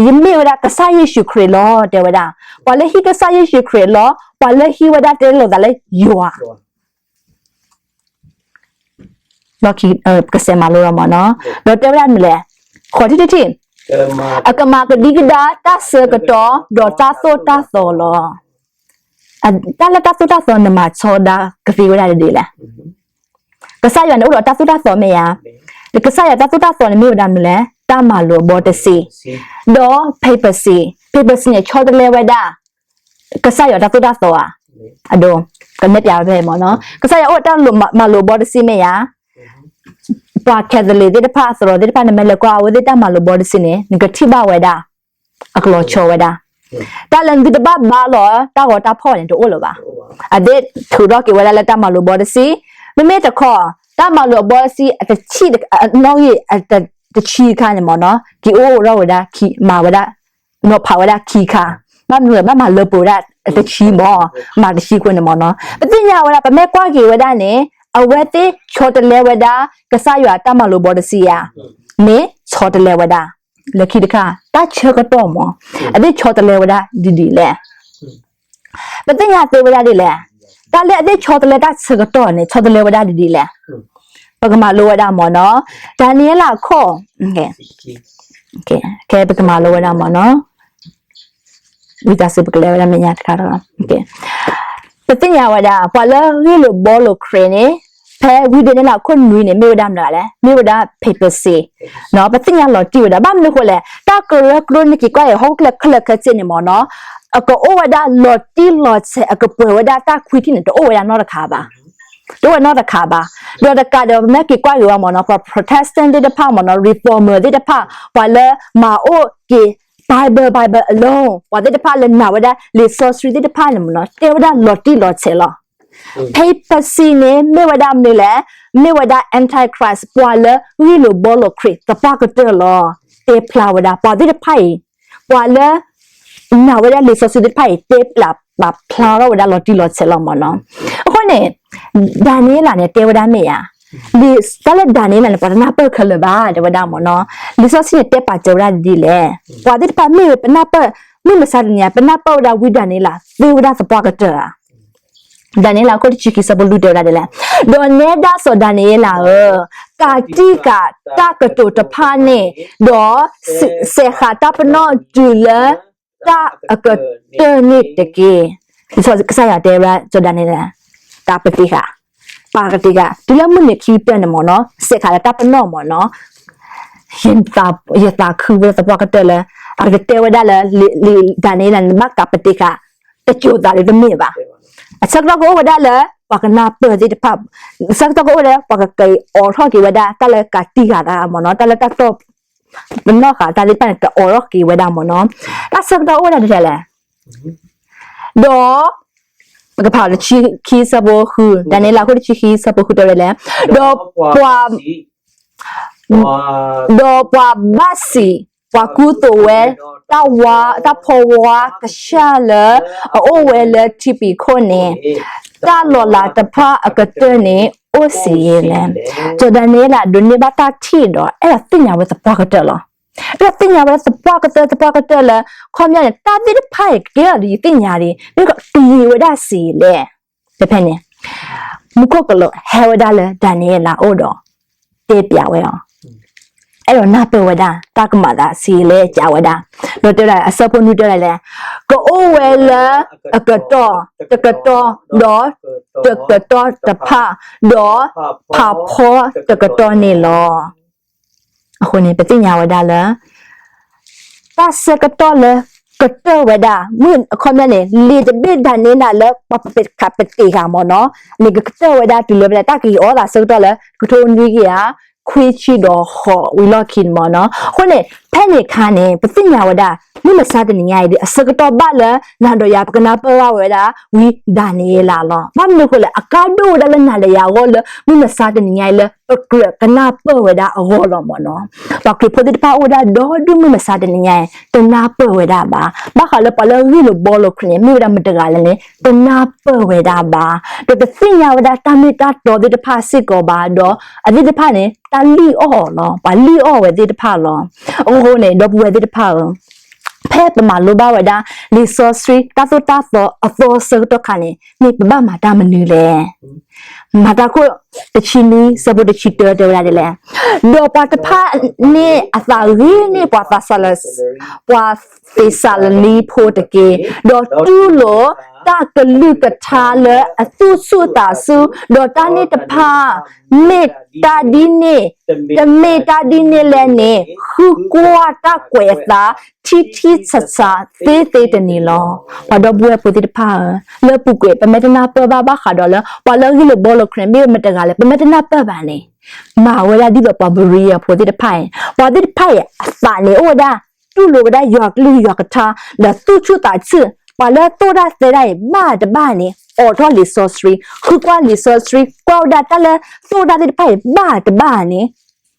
ယမ့ၢ်ဝဲဒၣ်ကစၢ်ယ့ၣ်ၡူးခရံာ်လီၤ တဲဝဲဒၣ်. ပှၤလၢဟံးကစၢ်ယ့ၣ်ၡူးခရံာ်လီၤ, ပှၤလၢဟံးဝဲဒၣ်တဲလိာ်သးလၢယွၤ လီၢ်ခံ ကစဲးမၤလိလီၤမ့ၢ်နီၤ, ဒီးတဲဝဲဒၣ်မနုၤလဲၣ်, ဃိးထံၣ်တထံၣ်, အကမၤကဒံကဒါတၢ်ဆၢကတီၢ် ဒီးတၢ်သိၣ်တၢ်သီလီၤ. တၢ်လၢတၢ်သိၣ်တၢ်သီန့ၣ်မၤဆီဒါကသ့ဝဲဒၣ်ဒ်လဲၣ်. ကစၢ်ယွၤန့ၣ်အိၣ်ဒီးတၢ်သိၣ်တၢ်သီမ့ၢ်ဧါ, ကစၢ်ယွၤတၢ်သိၣ်တၢ်သီန့ၣ်မ့ၢ်ဝဲဒၣ်မနုၤလဲၣ်, တၢ်မၤလိာ်အဘီတဆံ, ဒီး papacy, papacy န့ၣ် ဆီတလဲဝဲဒၣ် ကစၢ်ယွၤတၢ်သိၣ်တၢ်သီဧါ, အဒိ, ကနဲၣ်ပျးဝဲဖဲမ့ၢ်နီၤ, ကစၢ်ယွၤအိၣ်တၢ်မၤလိာ်အဘီတဆံမ့ၢ်ဧါ, ပှၤ Catholic သ့ၣ်တဖၣ် သရိာ်သ့ၣ်တဖၣ် နမ့ၢ်လဲၤကွၢ်အဝဲသ့ၣ်တၢ်မၤလိာ်ဘီတဆံန့ၣ် နကထံၣ်ဘၣ်ဝဲဒၣ်, အကလီၤဆီဝဲဒၣ်, တၢ်လၢနသုတဘၣ်ဘါလီၤ တၢ်ဂီၤတၢ်ဖီၣ်န့ၣ် တအိၣ်လၢၤဘၣ်, အသ့ၣ်ထုးထီၣ်က့ၤဝဲဒၣ်လၢတၢ်မၤလိာ်ဘီတဆံ, မ့မ့ၢ်တခီ, တၢ်မၤလိာ်အဘီတဆံ အတဆံ, အနီၣ်ဂံၢ် တဆံတခါန့ၣ်မ့ၢ်နီၤ က့ၤအိၣ်ထီၣ်ဝဲဒၣ်ခံ, မၤဝဲဒၣ် နီၤဖးဝဲဒၣ်ခံခါ, ဘၣ်မနုၤလဲၣ် ဘၣ်မၤလၢပှဲၤဝဲဒၣ်တဆံမ့ၢ်, မၤတဆံဃိန့ၣ်မ့ၢ်နီၤ, ပသ့ၣ်ညါဝဲဒၣ် ပမ့ၢ်ကွၢ်က့ၤဝဲဒၣ်န့ၣ် အဝဲသ့ၣ်ဆီတလဲဝဲဒၣ် ကစၢ်ယွၤတၢ်မၤလိာ်ဘီတဆံဧါ, မ့ၢ်ဆီတလဲဝဲဒၣ်, လၢခံတခါ တၢ်ဆၢကတီၢ်မ့ၢ်, အသ့ၣ်ဆီတလဲဝဲဒၣ်ဒ်ဒ်လဲၣ်. ပသ့ၣ်ညါသ့ဝဲဒၣ်ဒ်လဲၣ်, တၢ်လၢအသ့ၣ်ဆီတလဲတၢ်ဆၢကတီၢ်န့ၣ် ဆီတလဲဝဲဒၣ်ဒ်ဒ်လဲၣ်, ပကမၤလိဝဲဒၣ်မ့ၢ်နီၤ, ဒၤနံးယ့လးအခိၣ်, ခဲပကမၤလိဝဲဒၣ်မ့ၢ်နီၤ, ဝံသးစူၤပကလဲၤဝဲဒၣ်မဲာ်ညါတခါ, ပသ့ၣ်ညါဝဲဒၣ် ပှၤလၢဂ့ၢ်လိာ်ဘှီလိာ်ခရံာ်န့ၣ် ဖဲဝံဒၤနံးယ့လးအခိၣ်နွံန့ၣ် မ့ၢ်ဝဲဒၣ်မနုၤလဲၣ်, မ့ၢ်ဝဲဒၣ် papacy, ပသ့ၣ်ညါလီၤတံၢ်ဝဲဒၣ် ဘၣ်မနုၤဃိလဲၣ်, တၢ်ကရၢကရိနက့ၤကွၢ်အံၤ ဟီၣ်ခိၣ်ချၢခဲလၢာ်ခဲဆ့န့ၣ်မ့ၢ်နီၤ, အကအိၣ်ဝဲဒၣ်လီၤတံၢ်လီၤဆဲး အကပှဲၤဝဲဒၣ်တၢ်ခွံထံၣ်န့ၣ် တအိၣ်ဝဲဒၣ်နီတခါဘၣ်, တအိၣ်ဝဲနီတခါဘၣ်, ဒီးတကးဒီး ပမ့ၢ်က့ၤကွၢ်က့ၤဝဲမ့ၢ်နီၤ ပှၤ Protestant သ့ၣ်တဖၣ်မ့ၢ်နီၤ Reformer သ့ၣ်တဖၣ် ပှၤလၢမၤအိၣ်က့ၤ Bible, Bible alone ပှၤသ့ၣ်တဖၣ်လၢနာ်ဝဲဒၣ်လံာ်စီဆှံသ့ၣ်တဖၣ်န့ၣ်မ့ၢ်နီၤ တဲဝဲဒၣ်လီၤတံၢ်လီၤဆဲးလီၤ. Papacy န့ၣ် မ့ၢ်ဝဲဒၣ်မနုၤလဲၣ်, မ့ၢ်ဝဲဒၣ် Antichrist ပှၤလၢဂ့ၢ်လိာ်ဘှီလိာ်ခရံာ်သပှၢ်ကတၢၢ်လီၤ. တဲဖျါဝဲဒၣ် ပှၤသ့ၣ်တဖၣ်အံၤ, ပှၤလၢ နာ်ဝဲဒၣ်လံာ်စီဆှံသ့ၣ်တဖၣ်အံၤ တဲပျးပာ်ဖျါထီၣ်ဝဲဒၣ်လီၤတံၢ်လီၤဆဲးလီၤမ့ၢ်နီၤ. အဃိန့ၣ် ဒၤနံးယ့လးန့ၣ် တဲဝဲဒၣ်မ့ၢ်ယၤ, တၢ်လၢဒၤနံးယ့လးန့ၣ် ပှၤတနၢ်ပၢၢ်ခဲလၢာ်ဘၣ် တဲဝဲဒၣ်မ့ၢ်နီၤ. လံာ်စီဆှံန့ၣ် တဲပာ်စၢၤဝဲဒၣ်ဒ်လဲၣ်, ပှၤသ့ၣ်တဖၣ်မ့ၢ်ပနၢ်ပၢၢ်, မုၢ်မဆါတနံၤ ပနၢ်ပၢၢ်ဝဲဒၣ်ဝံဒၤနံးယ့လး သ့ဝဲဒၣ်သပှၢ်ကတၢၢ်ဧါ. ဒၤနံးယ့လးအခိၣ်တဆံခံဆၢဖိလွံၢ်တဲဝဲဒၣ်ဒ်လဲၣ်, ဒီးနဲဒၣ်စီၤဒၤနံးယ့လးဧၢ, ကးတံာ်ဃာ်တၢ်ကတိၤတဖၣ်န့ၣ်, ဒီးစဲးဃာ်တၢ်ပနီၣ်တုၤလၢ တၢ်အကတၢၢ်န့ၣ်တက့ၢ်. ကစၢ်ယွၤတဲဝဲဒၣ်စီၤဒၤနံးယ့လး, ကးပတ့ဃာ်, ကးပတ့ဃာ်, တုၤလၢမုၢ်နံၤခံကတၢၢ်န့ၣ်မ့ၢ်နီၤ, စဲးဃာ်လၢတၢ်ပနီၣ်မ့ၢ်နီၤ, ယသးခုဝဲသပှၢ်ကတၢၢ်လၢ အကတဲဝဲဒၣ်လၢ ဒၤနံးယ့လးန့ၣ် ဘၣ်ကးပတ့ဃာ် တစိၤသးဒ်တမ့ၢ်ဘၣ်. အဆၢကတီၢ်ကအိၣ်ဝဲဒၣ်လၢ ပှၤကနၢ်ပၢၢ်သ့ၣ်တဖၣ်, ဆၢကတီၢ်ကအိၣ်ဒီး ပှၤကက့ၤအိးထီၣ်က့ၤဝဲဒၣ် တၢ်လၢကးတံာ်ဃာ်သးမ့ၢ်နီၤ, တၢ်လၢတၢ်တီၢ်ပနီၣ်ဃာ်တၢ်သ့ၣ်တဖၣ်န့ၣ် ကအိးထီၣ်က့ၤဝဲဒၣ်မ့ၢ်နီၤ, တၢ်ဆၢကတီၢ်အိၣ်ဝဲဒၣ်ဒ်လဲၣ်, ဒီး ပကဖးတဆံခံဆၢဖိဃု, ဒၤနံးယ့လးခိၣ်တဆံခံဆၢဖိဃုတဲဝဲဒ်လဲၣ်, ဒီးပှၤ ဒီးပှၤဘၣ်စံး, ပှၤကူသိးဝဲ တၢ်ဝါ, တၢ်ဖီဝါကစၢ်လၢအအိၣ်ဝဲလၢထံဖံးခိၣ်န့ၣ်, တၢ်လီၤလးတဖၣ်အကတၢၢ်န့ၣ် အိၣ်ဆံးယံာ်လဲၣ်. စီၤဒၤနံးယ့လးဒိးန့ၢ်ဘၣ်တၢ်ထံၣ်ဒီး အဲၣ်ဒိးသ့ၣ်ညါဝဲသပှၢ်ကတၢၢ်လီၤ. အဲၣ်ဒိးသ့ၣ်ညါဝဲသပှၢ်ကတၢၢ် သပှၢ်ကတၢၢ်လၢ ခီပညီန့ၣ် တၢ်သ့ၣ်တဖၣ်အံၤ ကကဲထီၣ်ဒီးယသ့ၣ်ညါဒံး မ့ၢ်ကယံာ်ဝဲဒၣ်ဆံးယံာ်လဲၣ်. ဖဲဖဲန့ၣ် မူခိၣ်ကလူးဟဲဝဲဒၣ်လၢဒၤနံးယ့လးအအိၣ်ဒီး တဲပျးဝဲအီၤ, အဲၣ်ဒိးနၢ်ပၢၢ်ဝဲဒၣ် တၢ်ကမၤသးဆံးယံာ်လဲၣ် ကးဝဲဒၣ်, ဒီးတဲဝဲဒၣ် အဆၢဖိနွံတဲဝဲဒၣ်လဲၣ်, ကအိၣ်ဝဲလၢအကတီၢ်တကတီၢ် ဒီးတကတီၢ်တဖၣ် ဒီးဖးဖီတကတီၢ်န့ၣ်လီၤ. အဃိန့ၣ် ပသ့ၣ်ညါဝဲဒၣ်လၢ တၢ်ဆၢကတီၢ်လၢကတၢၢ်ဝဲဒၣ် မုၢ်အခီပညီန့ၣ် လံာ်တဘ့ၣ်ဒၣ်န့ၣ်ဒၣ်လၢပှၤပတ့ၢ်ဃာ်မ့ၢ်နီၤ, န့ၣ်ကကတၢၢ်ဝဲဒၣ်တုၤလၢဖဲလဲၣ် တၢ်ကဟံးအီၣ်သးဆၢကတီၢ်လၢ ကထိနွံကယၤ ခွံဆံဒီးဃိးဝံၤလီၢ်ခံန့ၣ်မ့ၢ်နီၤ. အဃိန့ၣ် ဖဲန့ၣ်အခါန့ၣ် ပသ့ၣ်ညါဝဲဒၣ် မုၢ်မဆါတနံၤညါအံၤဒီး အဆၢကတီၢ်ဘၣ်လၢ နၤဒီးယၤ ပကနၢ်ပၢၢ်ဘၣ်ဝဲဒၣ် ဝံဒၤနံးယ့လးလီၤ. ဘၣ်မနုၤအဃိလဲၣ် အကါဒိၣ်ဝဲဒၣ်လၢနၤဒီးယၤအဂီၢ်လၢ မုၢ်မဆါတနံၤညါအံၤလၢ ပကြၢးကနၢ်ပၢၢ်ဝဲဒၣ်အဂီၢ်လီၤမ့ၢ်နီၤ. ပှၤခရံာ်ဖိသ့ၣ်တဖၣ်အိၣ်ဝဲဒၣ်ဒီဒူၣ်မုၢ်မဆါတနံၤညါအံၤ တနၢ်ပၢၢ်ဝဲဒၣ်ဘၣ်. ဘၣ်ဃးလၢပှၤလၢအဂ့ၢ်လိာ်ဘှီလိာ်ခရံာ်န့ၣ် မ့ၢ်ဝဲဒၣ်မတဂၤလဲၣ်န့ၣ် တနၢ်ပၢၢ်ဝဲဒၣ်ဘၣ်. ဒီးတသ့ၣ်ညါဝဲဒၣ်တၢ်မ့ၢ်တၢ်တီသ့ၣ်တဖၣ်စ့ၢ်ကီးဘၣ်ဒီး အသ့ၣ်တဖၣ်န့ၣ် တၢ်လံၣ်အီၣ်အီၤလီၤ. ပှၤလံၣ်အီၣ်ဝဲသ့ၣ်တဖၣ်လီၤ. အဃိန့ၣ် ဒီပုၢ်ဝဲၢ်သ့ၣ်တဖၣ်ဧၢ, ဖဲပမၤလိဘၣ်ဝဲဒၣ် လံာ်စီဆှံ တၢ်သိၣ်တၢ်သီအသီဆၢကတီၢ်ခါန့ၣ် မ့ၢ်ပဘၣ်မၤတၢ်မနုၤလဲၣ်. မၤတၢ်ခိၣ်တဆံနွံ ဆၢဖိတဆံတၢတဲဝဲဒၣ်ဒ်လဲၣ်, ဒီးပှၤတဖၣ်န့ၣ်အသးဂ့ၤန့ၢ်ပှၤသးစၢ်လၢ ပှၤသ့းစၤလနံဖိတက့ၢ်, ဒီးတူၢ်လိာ်တၢ်ကလုၢ်ကထါလၢအသူၣ်ဆူၣ်သးဆူၣ်, ဒီးတၢ်န့ၣ်တဖၣ် မ့ၢ်တၢ်ဒ်န့ၣ်, တမ့ၢ်တၢ်ဒ်န့ၣ်လဲၣ်န့ၣ် ဃုကွၢ်တၢ်ကွဲးအသး ထံထံဆးဆးသ့သ့တနံၤလီၤ. ပှၤဒီပုၢ်ဝဲၢ်ဖိသ့ၣ်တဖၣ်ဧၢ, လၢပူၤကွံာ် ပမ့ၢ်တနၢ်ပၢၢ်ဘၣ်ဘၣ်ဃးဒီးလၢ ပှၤလၢအဂ့ၢ်လိာ်ဘှီလိာ်ခရံာ်န့ၣ် မ့ၢ်မတဂၤလဲၣ် ပမ့ၢ်တနၢ်ပၢၢ်ဘၣ်န့ၣ်, မၤဝဲဒၣ်ဒ်သိးပှၤဘရံယၤဖိသ့ၣ်တဖၣ်အံၤ, ပှၤသ့ၣ်တဖၣ်အံၤအသးန့ၣ် အိၣ်ဝဲဒၣ် တူၢ်လိာ်ဝဲဒၣ်ယွၤကလုၢ်ယွၤကထါ ဒီးသူၣ်ဆူၣ်သးဆူၣ်, ပှၤလၢသိၣ်တၢ်သီတၢ်အံၤ ဘၣ်တဘၣ်န့ၣ် အိးထီၣ်လံာ်စီဆှံ, ဃုကွၢ်လံာ်စီဆှံ, ကွၢ်ဝဲဒၣ်တၢ်လၢသိၣ်တၢ်သီတဖၣ်အံၤ ဘၣ်တဘၣ်န့ၣ်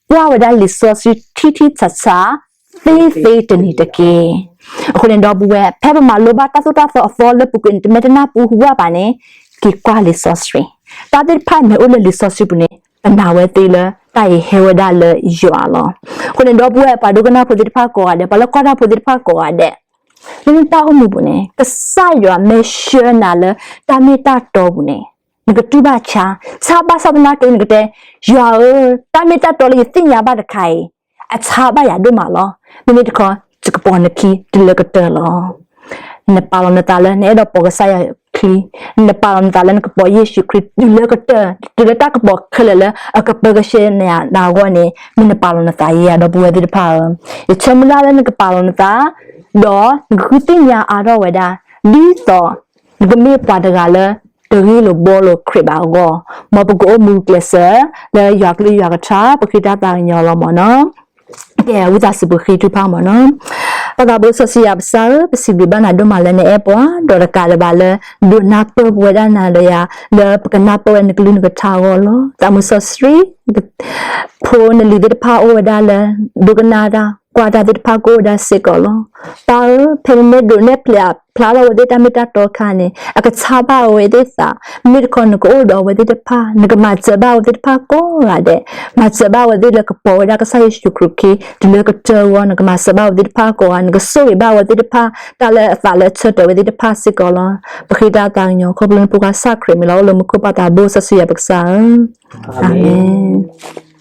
ကွၢ်ဝဲဒၣ်လံာ်စီဆှံထံထံဆးဆး သ့သ့တနံၤတက့ၢ်. အဃိန့ၣ် ဒီပုၢ်ဝဲၢ် ဖဲပမၤလိဘၣ်တၢ်သိၣ်တၢ်သီအသီလၢပူၤကွံာ်န့ၣ် တမ့ၢ်တနၢ်ပၢၢ်ဘၣ်န့ၣ် က့ၤကွၢ်လံာ်စီဆှံ, တၢ်သ့ၣ်တဖၣ်မ့ၢ်အိၣ်လၢလံာ်စီဆှံပူၤန့ၣ် ပနာ်ဝဲသ့လၢတၢ်အံၤဟဲဝဲဒၣ်လၢယွၤလီၤ. အဃိန့ၣ် ဒီပုၢ်ဝဲၢ် ပှၤဒိကနၣ်ဖိသ့ၣ်တဖၣ်ကိးဂၤဒဲး, ပှၤလၢကွၢ်တၢ်ဖိသ့ၣ်တဖၣ်ကိးဂၤဒဲး, လၢနတၢ်အိၣ်မူပူၤန့ၣ် ကစၢ်ယွၤမ့ၢ်ဆှၢနၤလၢတၢ်မ့ၢ်တၢ်တီပူၤန့ၣ် နကတူၢ်ဘၣ်ဆါ, ဆါဘၣ်ဆၣ်သနာ်က့ နကတဲ, ယွၤဧၢ, တၢ်မ့ၢ်တၢ်တီလၢယသ့ၣ်ညါဘၣ်တခါအံၤ အဆါဘၣ်ယၤဒိၣ်မးလီၤ. မ့မ့ၢ်တခီ ယကပိာ်နခံတုၤလၢကတၢၢ်လီၤ. နပာ်လီၤနသးလၢနအဲၣ်ဒိးပိာ်ကစၢ်ယွၤချံ, နပာ်လီၤနသးလၢနကပိာ်ယ့ၣ်ၡူးခရံာ်တုၤလၢကတၢၢ်, တုၤလၢတၢ်ကပီၤခဲလၢာ်လၢအကပၢကဆှဲနၤအဂီၢ်န့ၣ် မ့ၢ်နပာ်လီၤနသးဧါ ဒီပုၢ်ဝဲၢ်သ့ၣ်တဖၣ်ဧၢ. ယဆၢမုၢ်လၢ်လၢနကပာ်လီၤနသး, ဒီးနကဃုသ့ၣ်ညါအါထီၣ်ဝဲဒၣ် ဒ်သိး နကမ့ၢ်ပှၤတဂၤလၢ တဂ့ၢ်လိာ်ဘှီလိာ်ခရံာ်ဘၣ်အဂီၢ်, မ်ပကအိၣ်မူကျဲးစၢး လၢယွၤကလုၢ်ယွၤကထါ ပဃ့တၢ်သးကညီၤလီၤမ့ၢ်နီၤ. ကဲ ဝံသးစူၤပဃ့ထုကဖၣ်မ့ၢ်နီၤ. ပၢ်သးဘိစီဆှံယွၤပကစၢ်ဧၢ, ပစံးဘျုးဘၣ်နၤဒိၣ်မးလၢနအဲၣ်ပှၤ ဒီးတကးဒံးဘၣ်လၢ ဒိးနၢ်ပၢၢ်ပဝဲဒၣ်နၤဒီးယၤ လၢပကနၢ်ပၢၢ်ဝဲနကလုၢ်နကထါအဂီၢ်လီၤ. သးမုၢ်စီဆှံ ဖိနလံၤသ့ၣ်တဖၣ်အိၣ်ဝဲဒၣ်လၢ ဒိကနၣ်တၢ် ကွၢ်တၢ်သ့ၣ်တဖၣ်ကအိၣ်ဝဲဒၣ်စ့ၢ်ကီးလီၤ. ပၢ်ဧၢ, ဖဲပမ့ၢ်ဒိးနဲၣ်ဖျါ ဖျါထီၣ်ဝဲသ့ၣ်တၢ်မ့ၢ်တၢ်တီအခါန့ၣ် အကဆါဘၣ်အဝဲသ့ၣ်သး, မ့မ့ၢ်တခီနကအိၣ်ဒီးအဝဲသ့ၣ်တဖၣ်, နကမၤစၢၤဘၣ်အဝဲသ့ၣ်တဖၣ်ကိးဂၤဒဲး, မၤစၢၤဘၣ်အဝဲသ့ၣ်လၢကပိာ်ဝဲဒၣ်ကစၢ်ယ့ၣ်ၡူးခရံာ်ခံ တုၤလၢကတၢၢ်အဂီၢ်, နကမၤစၢၤဘၣ်အဝဲသ့ၣ်တဖၣ်ကိးဂၤ, နကဆိၣ်ဂ့ၤဘၣ်အဝဲသ့ၣ်တဖၣ် တၢ်လၢအသးလၢအဆၢတဲာ်ဝဲသ့ၣ်တဖၣ်စ့ၢ်ကီးလီၤ. ပဃ့တၢ်သးကညီၤ ခီဖျိနဖိခွါကစၢ်ခရံာ်မံၤလီၤ. အိၣ်လၢမူခိၣ်ပၢ်သးဘိစီဆှံယွၤပကစၢ်ဧၢ, အၤမ့ၣ်.